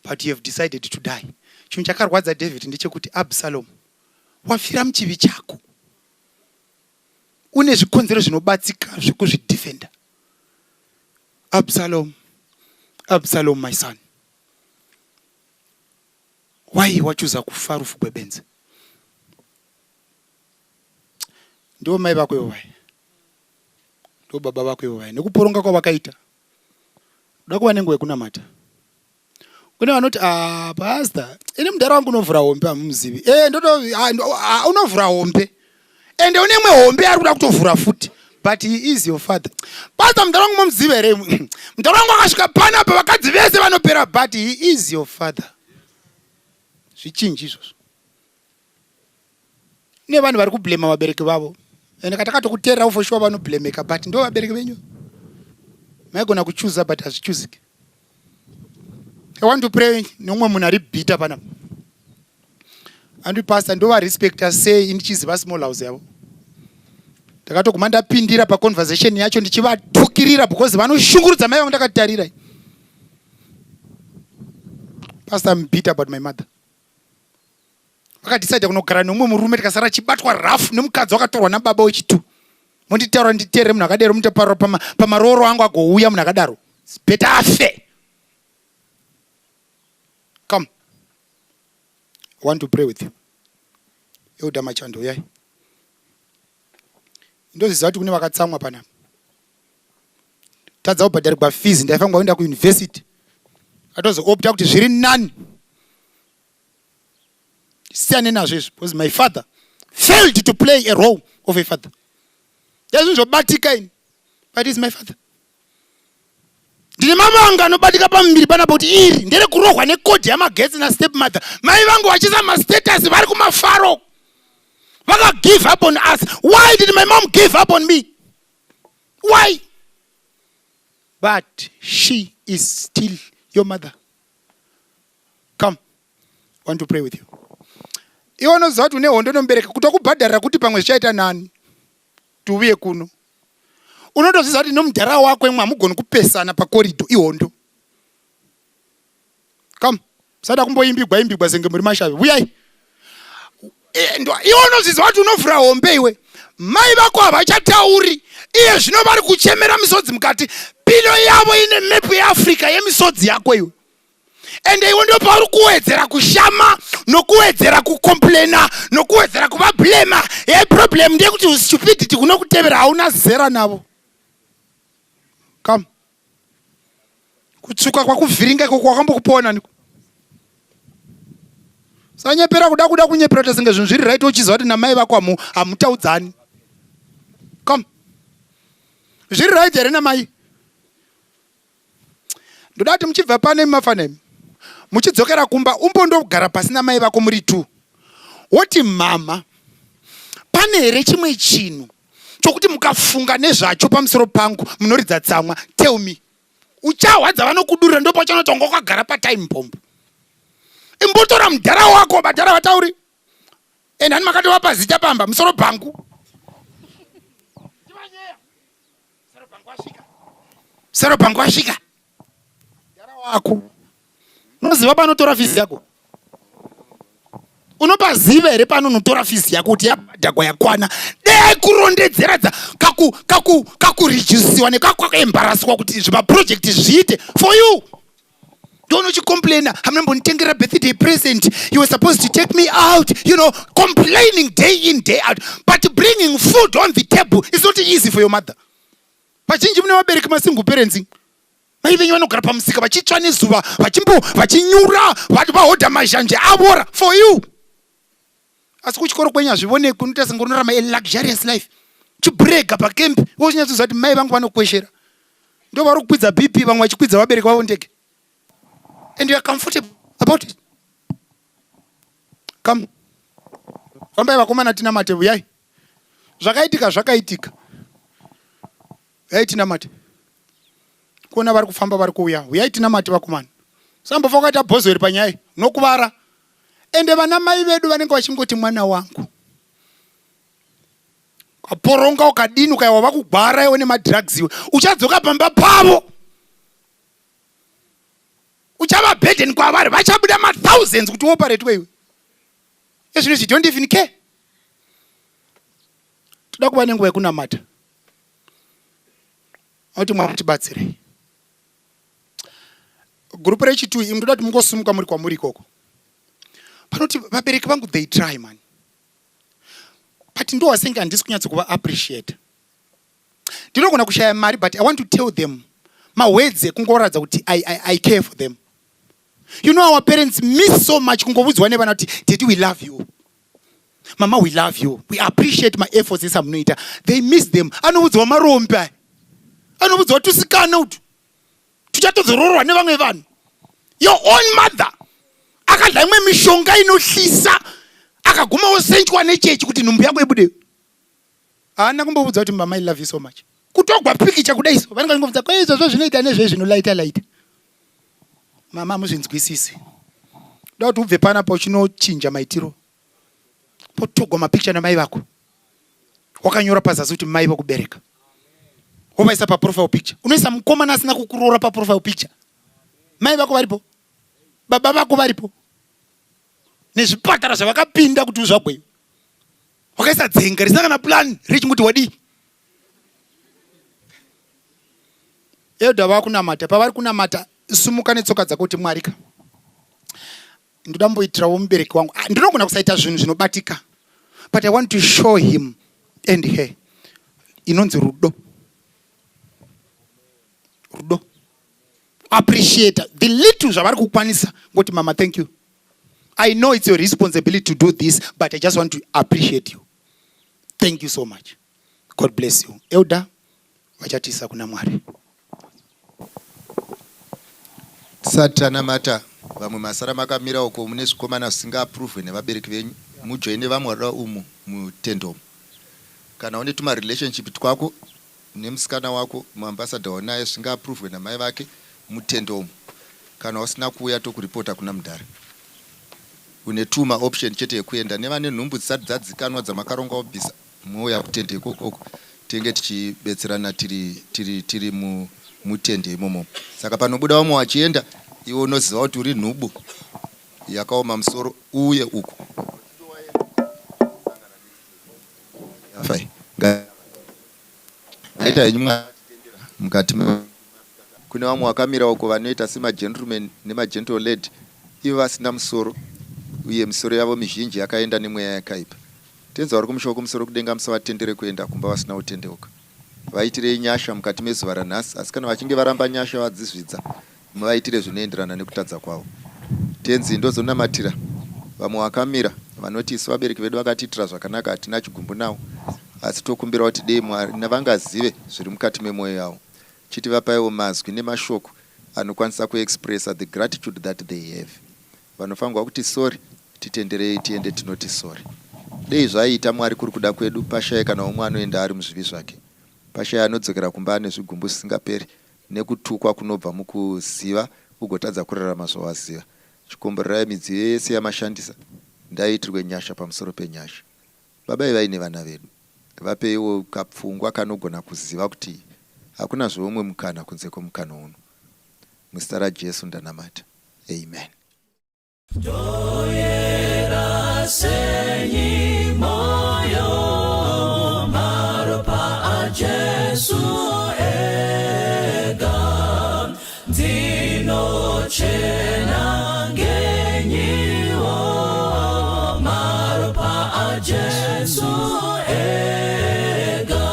but you have decided to die." Chinhu chakarwadza David ndechekuti, "Absalom, wafira muchivi chako, une zvikonzero zvinobatsika zvekuzvidefenda. Absalom, Absalom, my son, why wachuza kufa rufu gwebenzi?" Ndiwo mai vako ivo vai, ndo baba vako ivo vai, nekuporonga kwavakaita. Kuda kuva nenguva yekunamata. Kune vanoti, "Ah, pastor, ini mudhara wangu unovhura hombe, hamumuzivi." E, ndoto ah, unovhura hombe, ende une imwe hombe ari kuda kutovhura futi, but he is your father. "Pastor, mudhara wangu momuziva here? Mudhara wangu akasvika panapa, vakadzi vese vanopera." But he is your father. Zvichinji izvozvo. Nevanhu vari kublema vabereki vavo, ende katakatokuteerera, for sure vanoblemeka, but ndo vabereki venyu. Maigona kuchuza, but hazvichuziki. I want to pray neumwe munhu ari bitter panapa. Andi, "Pastor, ndovarespecta sei ndichiziva small house yavo? Ndakatoguma ndapindira paconversation yacho ndichivatukirira because vanoshungurudza mai vangu ndakatarira. Pastor, I'm bitter about my mother. Vakadecida kunogara neumwe murume, tikasara chibatwa rafu nemukadzi wakatorwa nababa wechitu. Monditaura nditeerere munhu akadero? Mutaparura pamarooro angu agouya munhu akadaro? Better afe. Come, I want to pray with you. Euda Machando, yai ndoziziva kuti kune vakatsamwa panapa. Tadza kubhadharirwa fees, ndaifanirwa kuenda kuuniversity, atozoopta kuti zviri nani siyane nazvo izvi because my father failed to play a role of a father. Ndezvinhu zvobatika ini, but is my father. Ndine mavanga anobatika pamuviri panapa kuti iri nderekurohwa nekodhi yamagetsi nastep mother. Mai vangu vachiisa mastatus vari kumafaro, vakagive up on us. Why did my mom give up on me? Why? But she is still your mother. Come, I want to pray with you. Iwe unoziva kuti une hondo nomubereki, kutokubhadharira kuti pamwe zvichaita nani tiuye kuno. Unotozviziva kuti nomudhara wako imwe hamugoni kupesana pakoridho, ihondo. Come, sada kumboimbigwa imbigwa senge muri mashavi. Uyai. Iwe unozviziva kuti unovhura hombe iwe. Mai vako havachatauri iye zvino, vari kuchemera misodzi mukati. Pillow yavo ine mepu yeAfrica yemisodzi yako iwe, ende iwe ndo pauri kuwedzera kushama nokuwedzera kucomplaina nokuwedzera kuvablema. Yeproblem ndeyekuti stupidity kunokutevera, hauna zera navo. Come, kutsvuka kwakuvhiringa ikoko wakambokupona niko? Sanyepera kuda kunyepera kuti senge zvinhu zviri right, uchiziva kuti namai vako hamutaudzani. Come, zviri right here namai? Ndoda kuti muchibva pane mafana imi, muchidzokera kumba, umbondogara pasi namai vako muri two, woti, "Mama, pane here chimwe chinhu chokuti mukafunga nezvacho pamusoro pangu munoridza tsamwa? Tell me." Uchahwadza vanokudurira, ndo pachanoti wanga wakagara patime bomb. Imbotora mudhara wako, badhara vatauri, ende hani makatovapa zita pamba, musoro bhangu. Musoro bhangu wasvika. Mudhara wako unoziva panotora fees yako? Unopaziva here panonotora fees yako kuti yabhadhagwa, yakwana? Dei kurondedzera dza kakuredusiwa nekakuembaraswa kuti zvimaproject zviite for you. Ndonochicomplaina, "Hamuna birthday present. You were supposed to take me out," complaining day in, day out, but bringing food on the table is not easy for your mother. Vazhinji mune vabereki masingle parents, mai venyu vanogara pamusika vachitsva nezuva, vachimbo vachinyura, vahodha mazhanje avora for you. Asi kuchikoro kwenyu hazvionekwi, unoita senge unorarama a luxurious life. Chibrega pakembi wochinyatsozva kuti mai vangu vanokweshera. Ndo vari kukwidza BP vamwe vachikwidza vabereki vavo ndege. And you are comfortable about it. Come. Fambai vakomana tinamate uyai. Zvakaitika zvakaitika. Uyai tinamate. Kuona vari kufamba vari kuuya. Uyai tinamate vakomana. Sambofa wakaita bhozo iri panyaya nokuvara. Ende vana mai vedu vanenge vachingoti mwana wangu. Ukaporonga ukadini ukaiwa vakugwara iwe nemadrugs iwe. Uchadzoka pamba pavo. Uchava burden kwavari vachabuda mathousands kuti uoperatwe iwe. Ezvino izvi don't even care. Toda kuva nenguva yekunamata. Akuti Mwari tibatsirei. Group rechitu imi ndoda kuti mungosimuka muri kwamuri ikoko. Panoti vabereki vangu they try man. But ndowa senge handisi kunyatso kuva appreciate. Ndinogona kushaya mari but I want to tell them mawords ekungoratidza kuti I care for them. You know our parents miss so much kungovudzwa nevana kuti daddy we love you. Mama we love you. We appreciate my efforts esamunoita. They miss them. Anovudzwa marombe aya. Anovudzwa tusikana utu. Tuchatodzororwa nevamwe vanhu. Your own mother akadla imwe mishonga inohlisa akaguma osenjwa nechechi kuti nhumbu yako ibude. Haana kumboudza kuti mama I love you so much. Kutogwa pikicha kudai so vanenge vachingobvunza ko izvozvo zvinoita nezvei zvinolaita laita. Mama hamuzvinzwisisi. Ndoda kuti ubve panapa uchinochinja maitiro. Potogwa mapikicha namai vako. Wakanyora pazasi kuti mai vokubereka. Wovaisa pa profile picture. Unoisa mukomana asina kukuroora pa profile picture. Mai vako varipo. Baba vako varipo. Nezvipatara zvavakapinda kuti uzvagwe. Wakaisa dzenga risina kana plan rechinguti wadii. Elder vakunamata, pavari kunamata sumuka netsoka dzako kuti Mwari ka. Ndoda mboitirawo mubereki wangu. Ah, ndinogona kusaita zvinhu zvinobatika. But I want to show him and her inonzi rudo. Rudo. Appreciate the little zvavari kukwanisa ngoti mama thank you. I know it's your responsibility to do this, but I just want to appreciate you. Thank you so much. God bless you. Elder, vachatisa kuna Mwari. Tisati tanamata, vamwe masara makamira uko mune zvikomana zvisinga approve nevabereki venyu, mujoine vamwe varida umu mutende umu. Kana une tuma relationship twako nemusikana wako muambassador waunaye zvisinga approve namai vake mutende umu. Kana usina kuuya tokuripota kuna mudhara. Une tuma option chete yekuenda nevane nhumbu dzisati dzadzikanwa dzamakaronga kubvisa mouya kutende ikoko tenge tichibetserana tiri tiri tiri mu mutende imomo. Saka panobuda vamwe vachienda iwe unoziva kuti uri nhubu yakaoma musoro uuye uku. Fine. Ngaita henyu Mwari mukati kune vamwe vakamira uko vanoita semagentleman nemagentle lady ivo vasina musoro uye misoro yavo mizhinji yakaenda nemweya yakaipa. Tenzi vari kumusha wekumusoro kudenga musavatendere kuenda kumba vasina kutendeuka. Vaitirei nyasha mukati mezuva ranhasi asi kana vachinge varamba nyasha vadzizvidza Muvaitire zvinoenderana nekutadza kwavo. Tenzi ndozonamatira vamwe vakamira vanoti isu vabereki vedu vakatiitira zvakanaka hatina chigumbu navo asi tokumbira kuti dei Mwari vangazive zviri mukati memoyo yavo chiti vapaiwo mazwi nemashoko anokwanisa kuexpressa the gratitude that they have. Vanofanirwa kuti sorry titenderei tiende tinoti sorry. Dei zvaiita Mwari kuri kuda kwedu pashaye kana umwe anoenda ari muzvivi zvake. Pashaye anodzokera kumba ane zvigumbu zvisingaperi nekutukwa kunobva mukuziva ugotadza kurarama zvawaziva. Chikomborerai midziyo yese yamashandisa ndaiitirwe nyasha pamusoro penyasha. Baba ivai nevana vedu. Vapeiwo kapfungwa kanogona kuziva kuti hakunazve umwe mukana kunze kwemukana uno. Muzita raJesu ndanamata. Amen. Ndoyera senyi moyo maropa aJesu ega ndinochena ngenyiwo maropa aJesu ega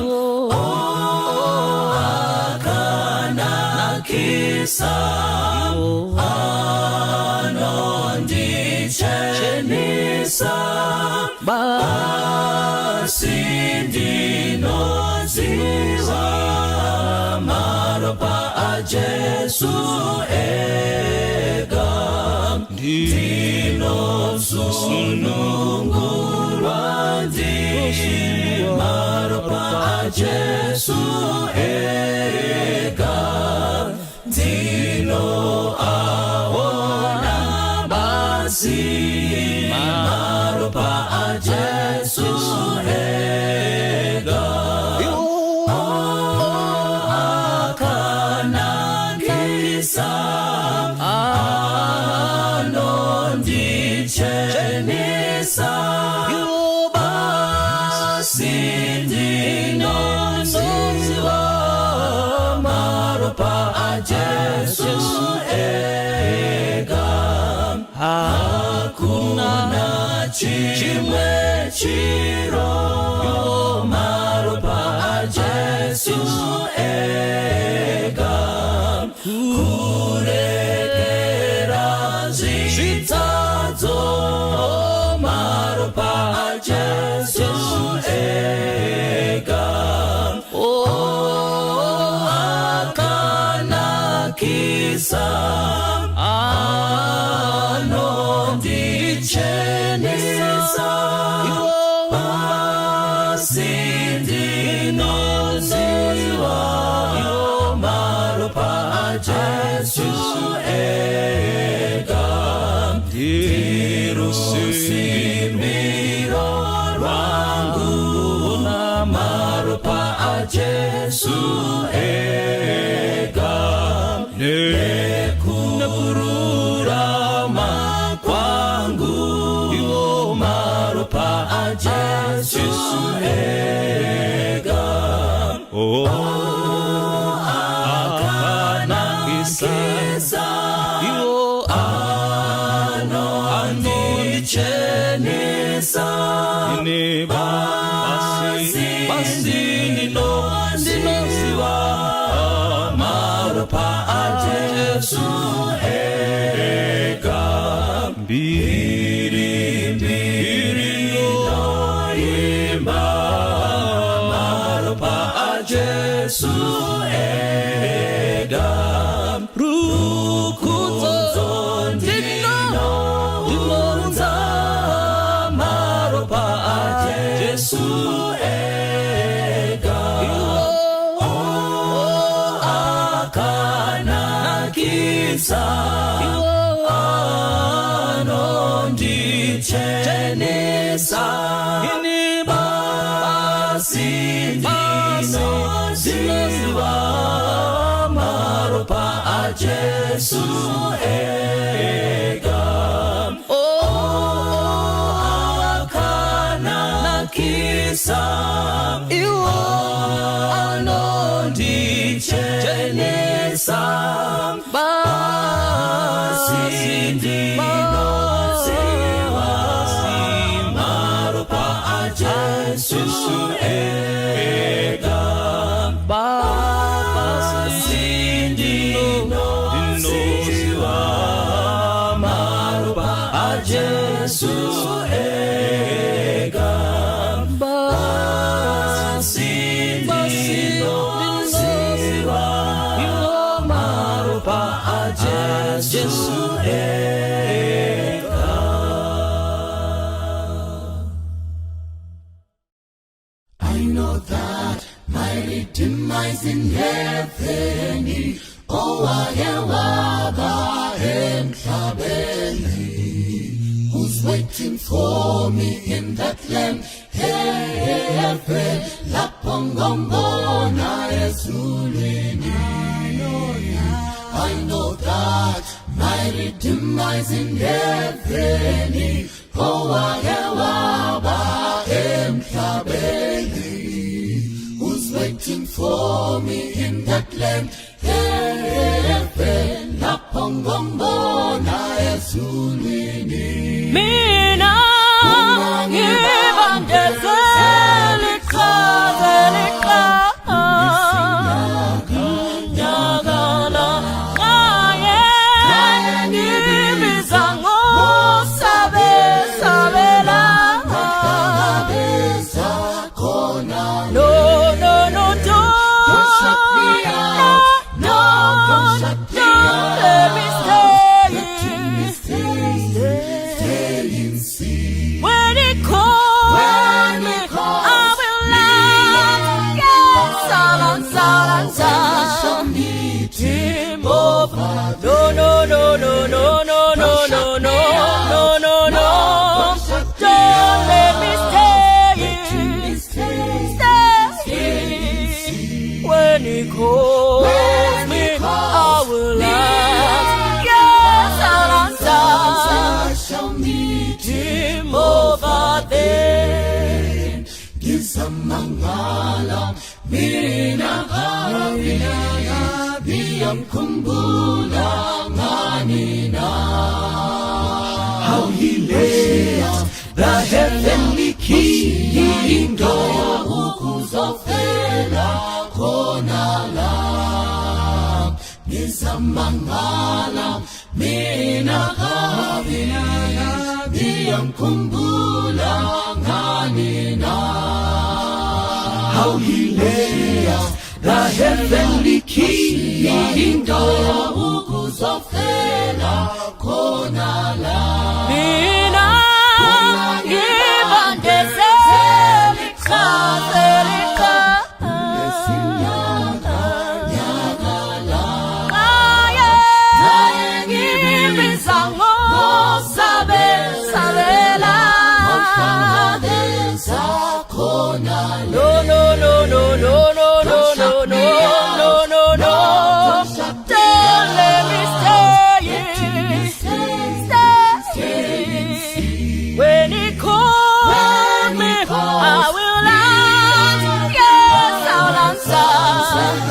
oh akanakisa anondichenesa asi ndi aJesu ega ndinosunungurwa ndimaropa aJesu ega ndinoaona basi maropa aJesu ega akanakisa anondichenesa basi ndinoziva maropa aJesu ega hakuna chimwe chiro maropa aJesu ega kurekera zvitadzo maropa aJesu ega oh akanakisa anondichenesa basi ndinoziva maropa aJesu ega ndirusimiro rwangu maropa aJesu ega nekururama kwangu maropa aJesu ega oh akanakisa anondichenesa basi ndinoziva maropa aJesu ega mbiri mbiri ndoimba maropa aJesu ega rukudzo ndinounza maropa aJesu ega oh akanakisa anondichenesa basi ndinoziva maropa aJesu ega oh akanakisa anondichenesa basi ndinoziva maropa aJesu ega basi ndinoziva maropa aJesu ega basi ndinoziva maropa aJesu ega. I know that my Redeemer is in heaven. Owake waba emhlabeni. Who's waiting for me in that land heaven? Lapho ngombona ezulwini. I know that my Redeemer is in heaven. Owake waba emhlabeni. Who's waiting for me in that land heaven? Lapho ngombona ezulwini. Mina ngibandezela iqhaza liqhakala ngaye ngibiza ngosabe sabela Beza khona. No, no, no, don't Don't shut me out. No, don't shut me calls When me, he I calls will me, answer. Yes, I'll answer. I shall meet Him over there. Ngisamangala mina ngabe ngiyamkhumbula ngani na. How he left the heavenly kingdom. Ukuzofela khona la. Ngisamangala mina ngabe ngiyamkhumbula ngani na. How he left the heavenly kingdom. Ukuzofela khona la. Mina ngibandezeli cha ngibiza ngosabe sabela. Ngohlangabeza khona. No, no, no, no, no, no, no, no, no, no, no, no. Don't let me stay, stay. When he calls me, I will answer. Yes, I'll answer.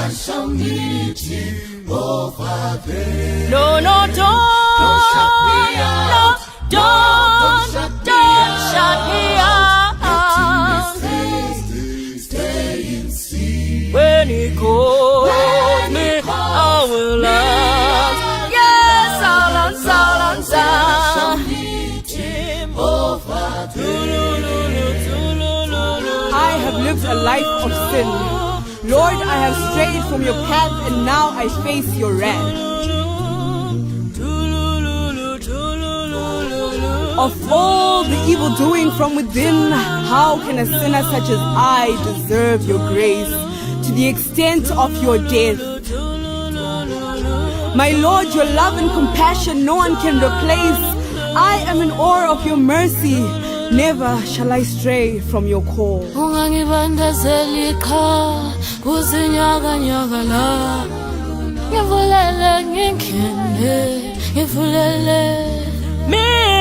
I shall meet him over there. No, no, don't, shut me no, out. don't, shut me don't shut me out. Stay, stay in sin. When he calls me, I will answer. Yes, I'll answer, I'll answer. Meet him over there. I have lived a life of sin. Lord, I have strayed from your path and now I face your wrath. Of all the evil doing from within, how can a sinner such as I deserve your grace to the extent of your death? My Lord, your love and compassion no one can replace. I am in awe of your mercy. Never shall I stray from your call. Ungangibandezeli cha kuzinyakanyaka la, ngivulele ngingene, ngivulele mina.